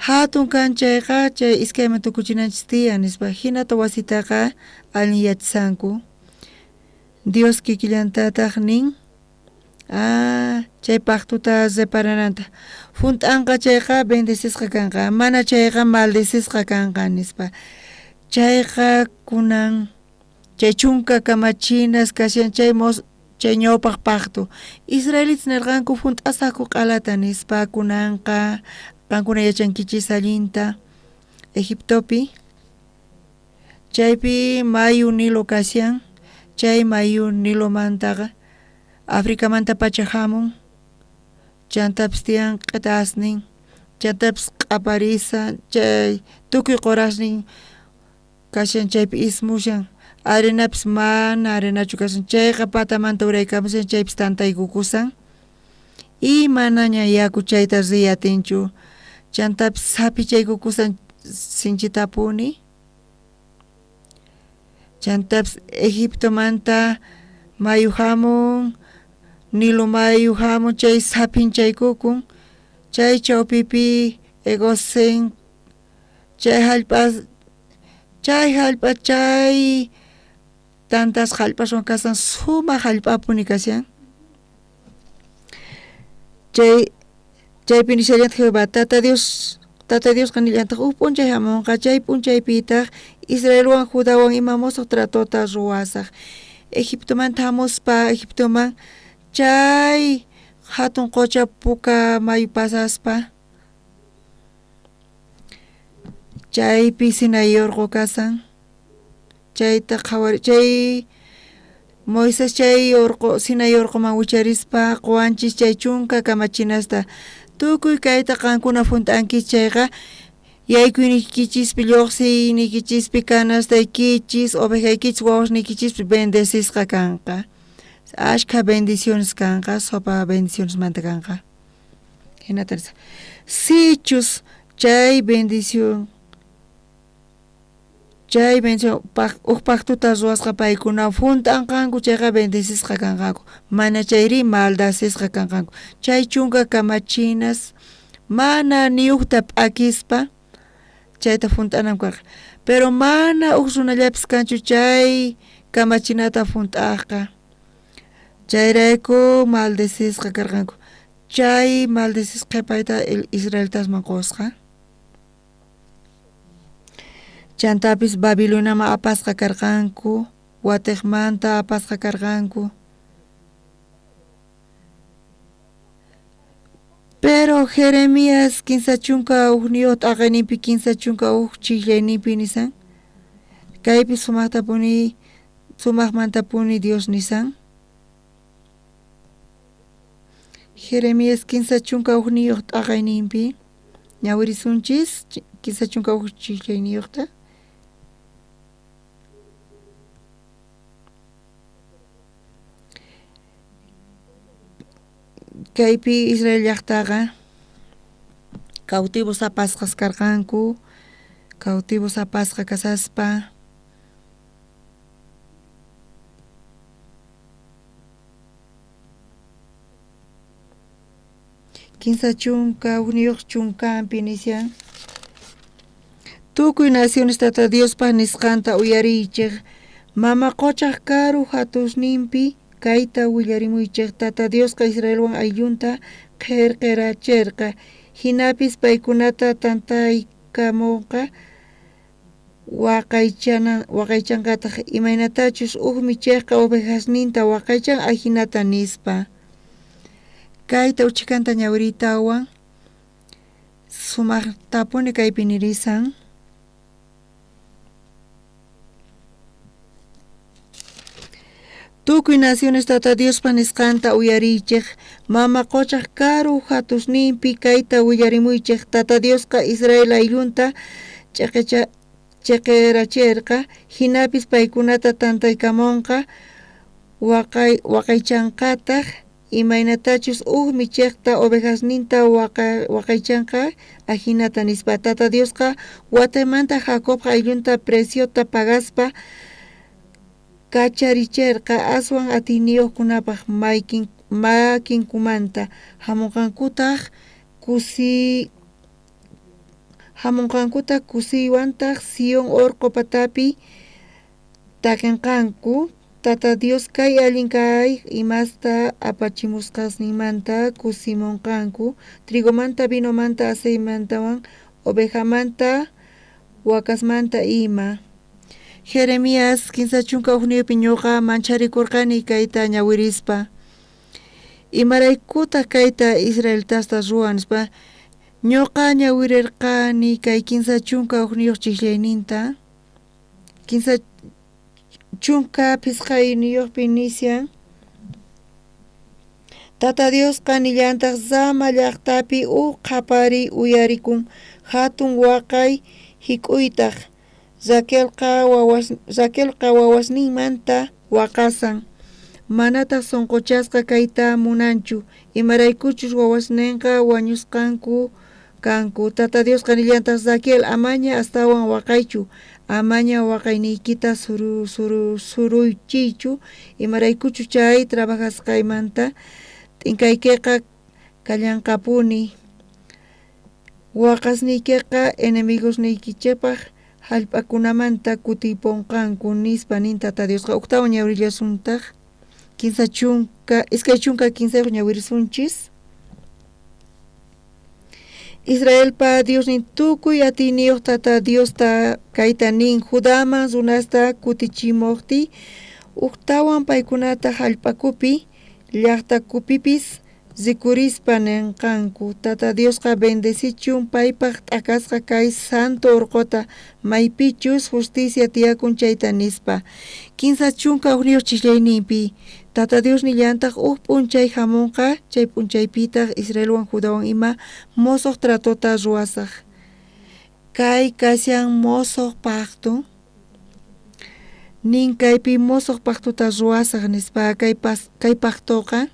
hatun kan chayqa chay iskayman tukuchinanchis tiyan nispa hinata wasitaqa allin yachisanku. Dios kikillantataq nin chay pactota reparananta junt'anqa chayqa bendecisqa kanqa mana chayqa maldecisqa kanqa nispa. Chayqa kunan chay chunka kamachinas kashan chay chay ñawpaq pacto. Israelitas nirqanku junt'asaqku q'alata nispa kunanqa qankuna yachankichis allinta Egiptopi chaypi mayu Nilo kashan chay mayu Nilomantaqa Africamanta pacha hamun chantapis tiyan q'etasnin chantapis q'aparisa chay tukuy qurasnin kashan chaypi ismushan arenapis mana arenachu kashan chayqa patamanta uraykamushan chaypis tantaykukusan y manaña yaku chayta riy atinchu chantapis sapichaykukusan sinchitapuni chantapis Egiptomanta mayu hamun Nilo mayu hamun chay saphinchaykukun chay chawpipi Egosén chay hallp'a chay tantasqa hallp'aswan kasan sumaq hallp'apuni kashan chay chaypi nishallantaq Jehová Tata Diosqa nillantaq uj p'unchay hamunqa chay p'unchaypitaq Israelwan Judawan ima mosoj tratota ruwasaj Egiptomanta hamuspa Egiptoman chay hatun qocha puka mayu pasaspa chaypi Sinaí urqu kasan chayta qhawari chay Moisés chay urqu Sinaí urquman wicharispa quwanchis chay chunka kamachinasta tukuy kayta qankuna junt'ankichis chayqa yaykuyniykinchispi lluqsiyniykichispi canastaykichis ovejaykichis wawasniykichispi bendecisqa kanqa. Ashkha bendiciones kanqa sopa bendicionesmanta kanqa. Hinata sichus chay bendición uj pactota ruwasqa paykuna junt'anqanku chayqa bendecisqa kanqanku mana chayri maldacisqa kanqanku chay chunka kamachinas mana ni ujta p'akispa chayta junt'anan karqa pero mana uj runallapis kanchu chay kamachinata junt'ajqa chayrayku maldecisqa karqanku. Chay maldecisqa payta israelitasman qosqa. Chantapis Babiloniaman apasqa karqanku, watejmanta apasqa karqanku. Pero Jeremías 31 t'aqayninpi 31 chijllayninpi nisan. Kaypi sumajtapuni sumajmantapuni Dios nisan. Jeremías 31 t'aqayninpi ñawirisunchis 31 chijllayniyuqta. Kaypi Israel llaqtaqa cautivos apasqas karqanku, cautivos apasqa kasaspa 31 chunkanpi nishan. Tukuy naciones Tata Diospa nisqanta uyariychej, mama qochaj karu hatusninpi kayta willarimuychej. Tata Diosqa Israelwan ayllunta qherqeracherqa, jinapis paykunata tantaykamonqa waqaychanqataj imaynatachus uj michejqa ovejasninta waqaychan ajinata nispa. Kayta uchikanta ñawiritawan sumajtapuni kaypi nirisan. Tukuy naciones Tata Diospa nisqanta uyariychej, mama qochaj karu hatusninpi kayta willarimuychej. Tata Diosqa Israel ayllunta ch'eqeracherqa, jinapis paykunata tantaykamonqa waqaychanqataj imaynatachus uj michejta ovejasninta waqaychanqa ajinata nispa. Tata Diosqa watemanta Jacobqa ayllunta preciota pagaspa kacharicherqa aswan atiyniyuqkunapaj makinkumanta hamunqankutaj kusiywantaj Sion orqo patapi takenqanku. Tata Dios kay allin kay imasta apachimusqasninmanta kusimonqanku, trigomanta, vinomanta, aceimantawan, ovejamanta, wakasmanta ima. Jeremías 31 ñuqa mancharikurqani kayta ñawirispa. Imaraykutaq kayta israelitasta ruwan nispa. Ñuqa ñawirirqani kay 31 chijllayninta. 35 nishan. Tata Diosqa nillantaq Rama llaqtapi uj qhapariy uyarikun hatun waqay hik'uytaq. Raquelqa wawasninmanta waqasan. Manataq sunquchasqa kayta munanchu, imaraykuchus wawasninqa wañusqanku kanku. Tata Diosqa nillantaq Raquel amaña astawan waqaychu, amaña waqayniykita suruychiychu, imaraykuchus chay trabajasqaymanta t'inkaykiqa kallanqapuni. Waqasniykiqa enemigosniykichejpaj jallp'akunamanta kutiponqanku nispa nin Tata Diosqa. Uktawan ñawirillasuntaq 23 ñawirisunchis. Israelpa Diosnin tukuy atiyniyuq Tata Diosta kayta nin Judaman runasta kutichimojtiy ujtawan paykunata jallp'akupi llaqtakupipis rikurispa nenqanku. Tata Diosqa bendecichun paypaj t'akasqa kay santo orqota maypichus justicia tiyakun chayta nispa. 31 chijllayninpi Tata Dios nillantaq uj p'unchay hamunqa chay p'unchaypitaq Israelwan Judawan ima mosoq tratota ruwasaq. Kay kashan mosoq pacto. Nin kaypi mosoq pactota ruwasaq nispa kay pactoqa.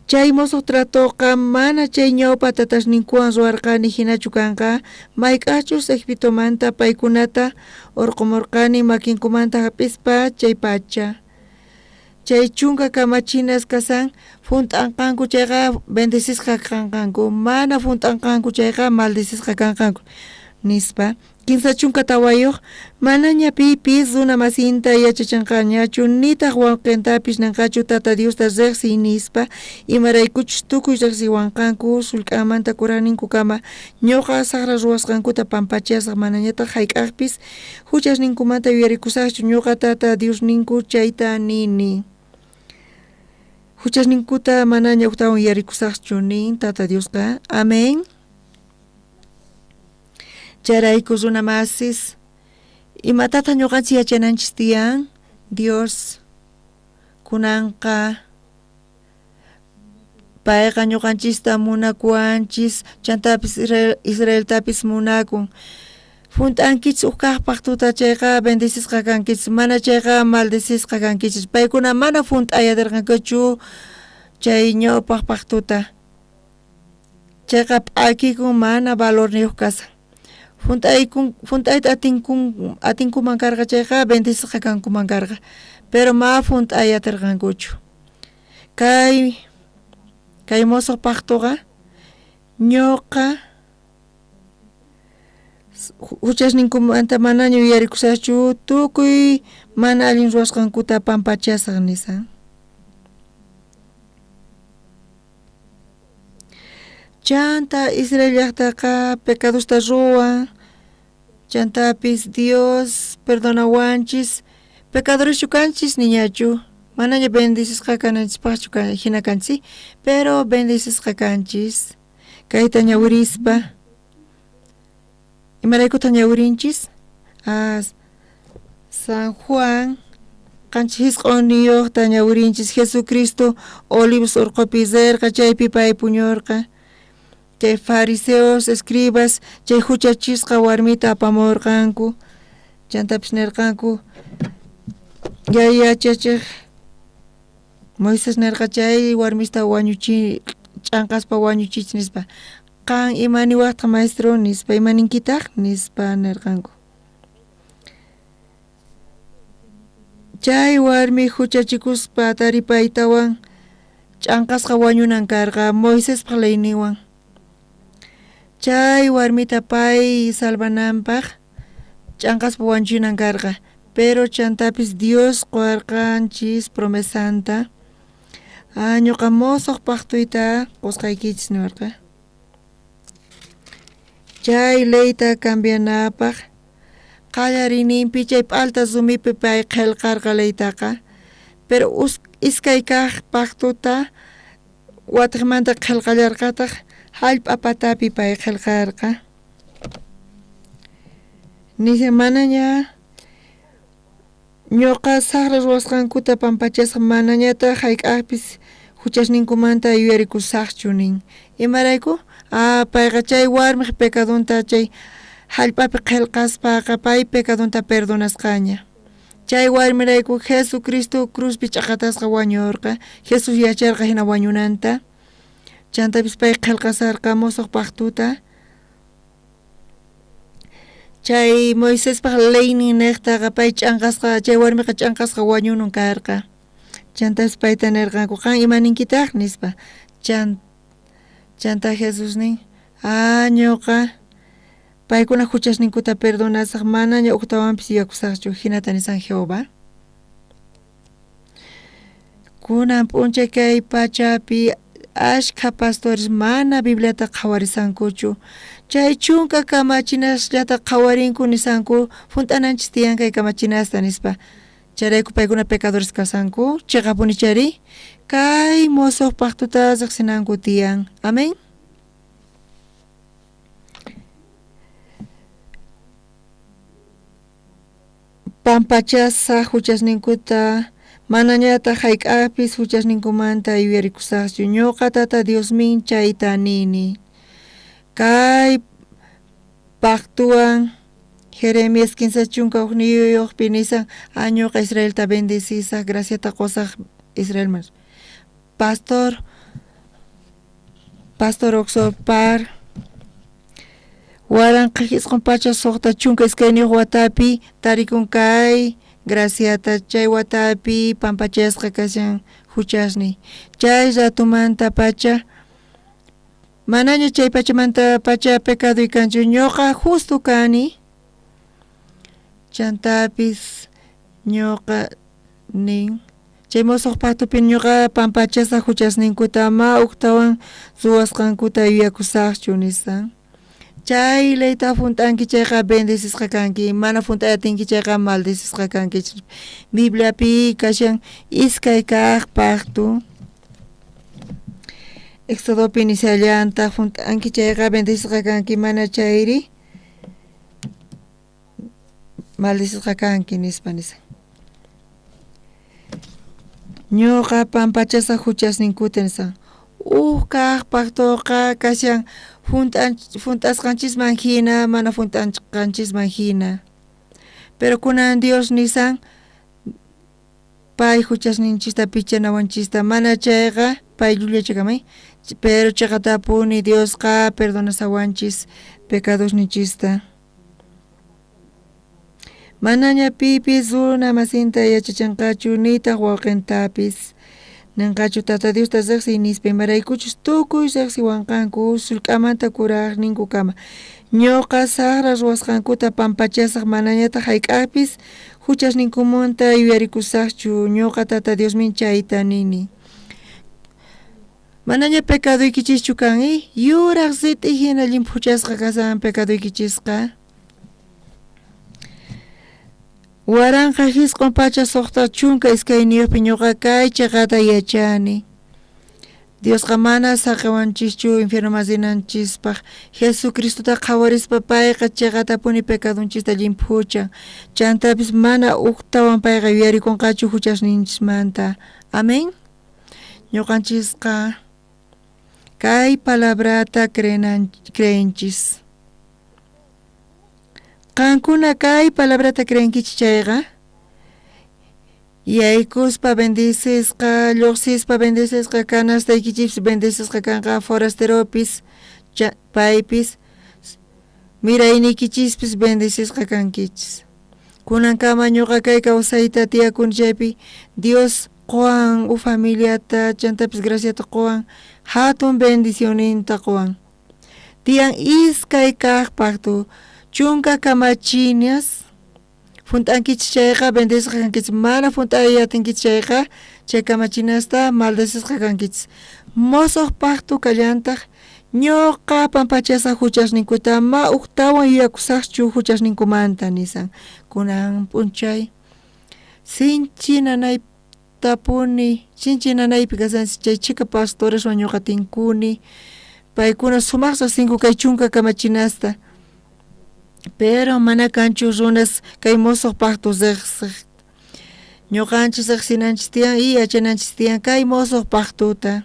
Chay mosoq tratoqa mana chay ñawpa tatasninkuwan ruwarqani hinachu kanqa, mayk'achus Egiptomanta paykunata urqumurqani makinkumanta hap'ispa chay pacha. Chay chunka kamachinas kasan hunt'anqanku chayqa bendecisqa kanqanku, mana hunt'anqanku chayqa maldecisqa kanqanku nispa. 34 manaña pipis runa masinta yachachanqañachu nitaq wawqintapis ninqachu Tata Diosta riqsiy nispa imaraykuchus tukuy riqsiwanqanku sullk'anmanta kurajninkukama ñuqa saqra ruwasqankuta pampachasaq manañataq hayk'aqpis huchasninkumanta yuyarikusaqchu ñuqa Tata Diosninku chayta nini. Huchasninkuta manaña ujtawan yuyarikusaqchu nin Tata Diosqa. Amén. Chayrayku runa masis imatataq ñuqanchik yachananchis tiyan Dios kunanqa payqa ñuqanchista munakuwanchis chantapis Israeltapis munakun junt'ankichis uj kaqpaq tuta chayqa bendecisqa kankichis mana chayqa maldecisqa kankichis paykuna mana junt'ayatirqankuchu chay ñawpaq paqtuta chayqa p'akikun mana valorniyuq kasan junt'ayta atinkuman karqa chayqa bendecisqa kankuman karqa pero ma junt'ay atirqankuchu kay musuq paqtuqa ñuqa huchasninkumanta manaña yuyarikusaqchu tukuy mana allin ruwasqankuta pampachasaq nisan. Chanta Israel llaqtaqa pecadosta ruwan chantapis Dios perdonawanchis pecadoreschu kanchis niñachu manaña bendecisqa kananchispaqchu hina kanchis pero bendecisqa kanchis kayta ñawirispa imaraykutaq ñawirinchis San Juan qanchis jisq'unniyuqta ñawirinchis Jesucristo Olivos urqupi rirqa chaypi pay puñurqa chay fariseos escribas chay huchachisqa warmita apamurqanku chantapis nirqanku yachachiq Moisés nirqa chay warmista wañuchi ch'anqaspa wañuchichis nispa qan ima niwaqtaq maestro nispa ima ninkitaq nispa nirqanku chay warmi huchachikuspa taripaytawan ch'anqasqa wañunan karqa Moisespaq leyninwan chay warmita pay salvananpaq ch'anqaspa wañuchinan karqa pero chantapis Dios quwarqanchis promesanta ñuqa musuq paqtuyta qusqaykichis niwarqa chay leyta cambianapaq qallariyninpi chay p'alta rumipi pay qillqarqa leytaqa pero iskay kaq paqtuta watiqmanta qillqallarqataq hallp'a patapi pay qillqarqa nisha manaña ñuqa saqra ruwasqankuta pampachasaq manañataq hayk'aqpis huchasninkumanta yuyarikusaqchu nin imarayku payqa chay warmiq pecadonta chay hallp'api qillqaspaqa pay pecadonta perdonasqaña chay warmirayku Jesucristo cruzpi ch'aqatasqa wañurqa Jesús yacharqa hina wañunanta chantapis pay qillqasarqa musuq paqtuta chay Moisespaq leynin niqtaqa pay ch'anqasqa chay warmiqa ch'anqasqa wañunun karqa chantapis payta nirqanku qan ima ninkitaq nispa chanta Jesús nin ñuqa paykuna huchasninkuta perdonasaq manaña ujtawanpis yuyakusaqchu hinata nisan Jehová kunan p'unchay kay pachapi ashkha pastores mana Bibliata qhawarisankuchu chay chunka kamachinasllata qhawarinku nisanku junt'ananchis tiyan kay kamachinasta nispa chayrayku paykuna pecadores kasanku chiqapuni chayri kay musuq paqtuta riqsinanku tiyan amén. Pampachasaq huchasninkuta manañataq hayk'aqpis huchasninkumanta yuyarikusaqchu ñuqa Tata Diosmin chayta nini kay paqtuwan Jeremías 31 nisan ñuqa Israelta bendecisaq graciata qusaq Israelman Pastor Oxopar 1962 watapi tarikun kay graciata chay watapi pampachasqa kashan huchasniy chay ratumanta pacha manaña chay pachamanta pacha pecadoy kanchu ñuqa justo kani Chantapis ñuqa nin chay musuq pactopi ñuqa pampachasaj huchasninkuta ama ujtawan ruwasqankuta yuyakusaqchu nispa. Chay leyta junt'anki chayqa bendecisqa kanki, mana junt'ay atinki chayqa maldecisqa kanki. Bibliapi kashan iskay kaq pacto. Éxodopi nishallantaq junt'anki chayqa bendecisqa kanki, mana chayri maldecisqa kanki nispa nisan. Ñuqa pampachasaq huchasninkuta nisan. Uj kaq pactoqa kashan junt'asqanchisman hina, mana junt'asqanchisman hina. Pero kunan Dios nisan pay huchasninchista pichanawanchista, mana chayqa pay llullachakamay, pero chayqatapuni Diosqa perdonasawanchis pecadosninchista. Manaña pipis runa masinta yachachanqachu nitaq wawqintapis ninqachu Tata Diosta riqsiy nispa, imaraykuchus tukuy riqsiwanqanku sullk'amanta kuraqninkukama. Ñuqa saqra ruwasqankuta pampachasaq, manañataq hayk'aqpis huchasninkumanta yuyarikusaqchu. Ñuqa Tata Diosmin chayta nini. Manaña pecadoykichischu kan, yuraq rit'i hina llimphuchasqa kasan pecadoykichisqa. 1962 ñuqa kay chiqata yachani. Diosqa mana saqiwanchischu infiernoman rinanchispaq. Jesucristota qhawarispa payqa chiqatapuni pecadonchista llimphuchan. Chantapis mana ujtawan payqa yuyarikunqachu huchasninchismanta. Amén. Ñuqanchisqa kay palabrata creenchis. Qankuna kay palabrata creenkichis chayqa yaykuspa bendecisqa, lluqsispa bendecisqa, canastaykichikpis bendecisqa kanqa, forasteropis paypis mirayniykichispis bendecisqa kankichis. Kunankama ñuqa kay kawsayta tiyakuni chaypi Dios quwan uj familiata, chantapis graciata quwan, hatun bendicionninta quwan. Tiyan iskay kaq pacto, chunka kamachinas junt'ankichis chayqa bendecisqa kankichis, mana junt'ay atinkichis chayqa chay kamachinasta maldecisqa kankichis. Musuq pacto kallantaq ñuqa pampachasaq huchasninkuta, ma ujtawan yuyakusaqchu huchasninkumanta nisan. Kunan p'unchay sinchi nanaytapuni, sinchi nanaypi kasanchis chay chhika pastoreswan ñuqa tinkuni, paykuna sumaqta sinku kay chunka kamachinasta. Pero mana kanchu runas kay musuq pacto riqsiq. Ñuqanchis riqsinanchis tiyan y yachananchis tiyan kay musuq pactota.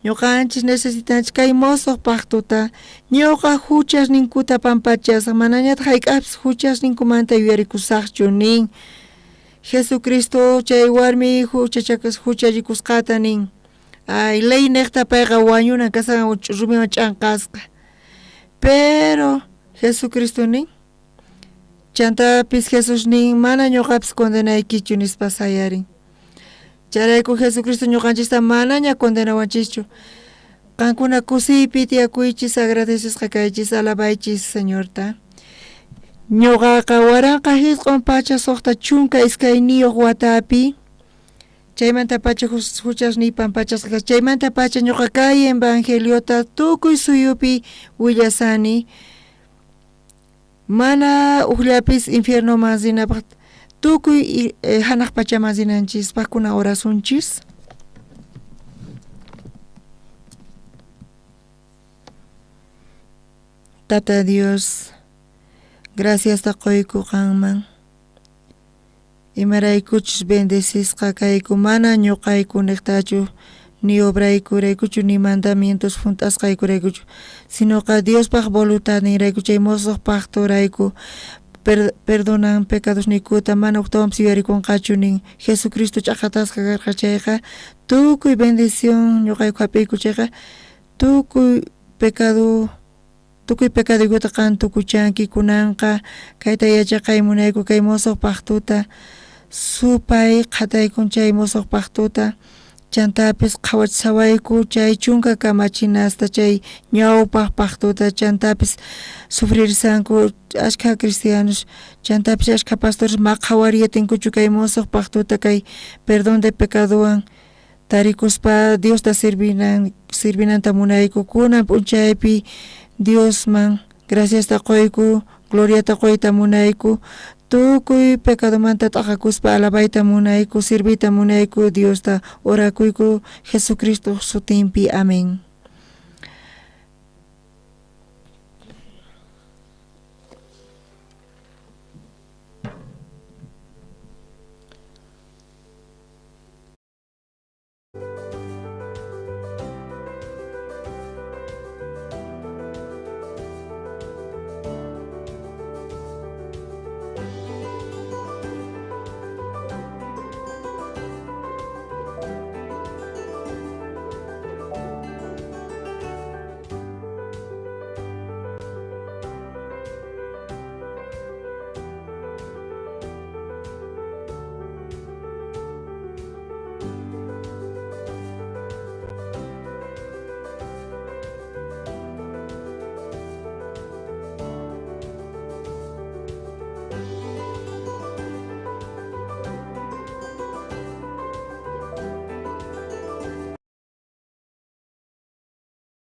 Ñuqanchis necesitanchis kay musuq pactota. Ñuqa huchasninkuta pampachasaq, manañataq hayk'aqpis huchasninkumanta yuyarikusaqchu nin. Jesucristo chay warmi huchallikusqata nin. Ay, ley niqta payqa wañunan kasan rumiwan ch'anqasqa. Pero Jesucristo nin, chantapis Jesús nin, mana ñuqapis condenaykichu nispa sayarin. Chayrayku Jesucristo ñuqanchista manaña condenawanchischu. Qankuna kusiypi tiyakuychis, agradecesqa kaychis, alabaychis Señorta. Ñuqaqa 1962 watapi chaymanta pacha huchasniy pampachasqa, chaymanta pacha ñuqa kay evangeliota tukuy suyupi willasani. Mana ujllapis infiernoman rinapaq tukuy hanaq pachaman rinanchispaq kunan orasunchis. Tata Dios, graciasta quyku qanman. Imaraykuchus bendecisqa kayku, mana ñuqayku niqtachu, ni obraykuraykuchu, ni mandamientos junt'asqaykuraykuchu, sinoqa Diospaq voluntadninrayku, chay musuq pactorayku perdonan pecadosniykuta, mana ujtawanpis yuyarikunqachu nin. Jesucristo ch'aqatasqa karqa chayqa tukuy bendición ñuqayku hap'iyku chayqa tukuy pecado tukuy pecaduykuta qan tukuchanki. Kunanqa kayta yachaqay munayku kay musuq pactota, supay qhataykun chay musuq pactota, Chantapis qhawachisawayku chay chunka kamachinasta, chay ñawpaj pactota, chantapis sufrirsanku ashkha cristianos, chantapis ashkha pastores ma qhawariyatinkuchu kay mosoj pactota, kay perdón de pecadowan tarikuspa Diosta sirvinanta munayku. Kunan p'unchaypi Diosman graciasta qoyku, gloriata qoyta munayku, tukuy pecadomanta t'aqakuspa alabayta munayku, sirviyta munayku, Diosta orakuyku Jesucristo sutinpi. Amén.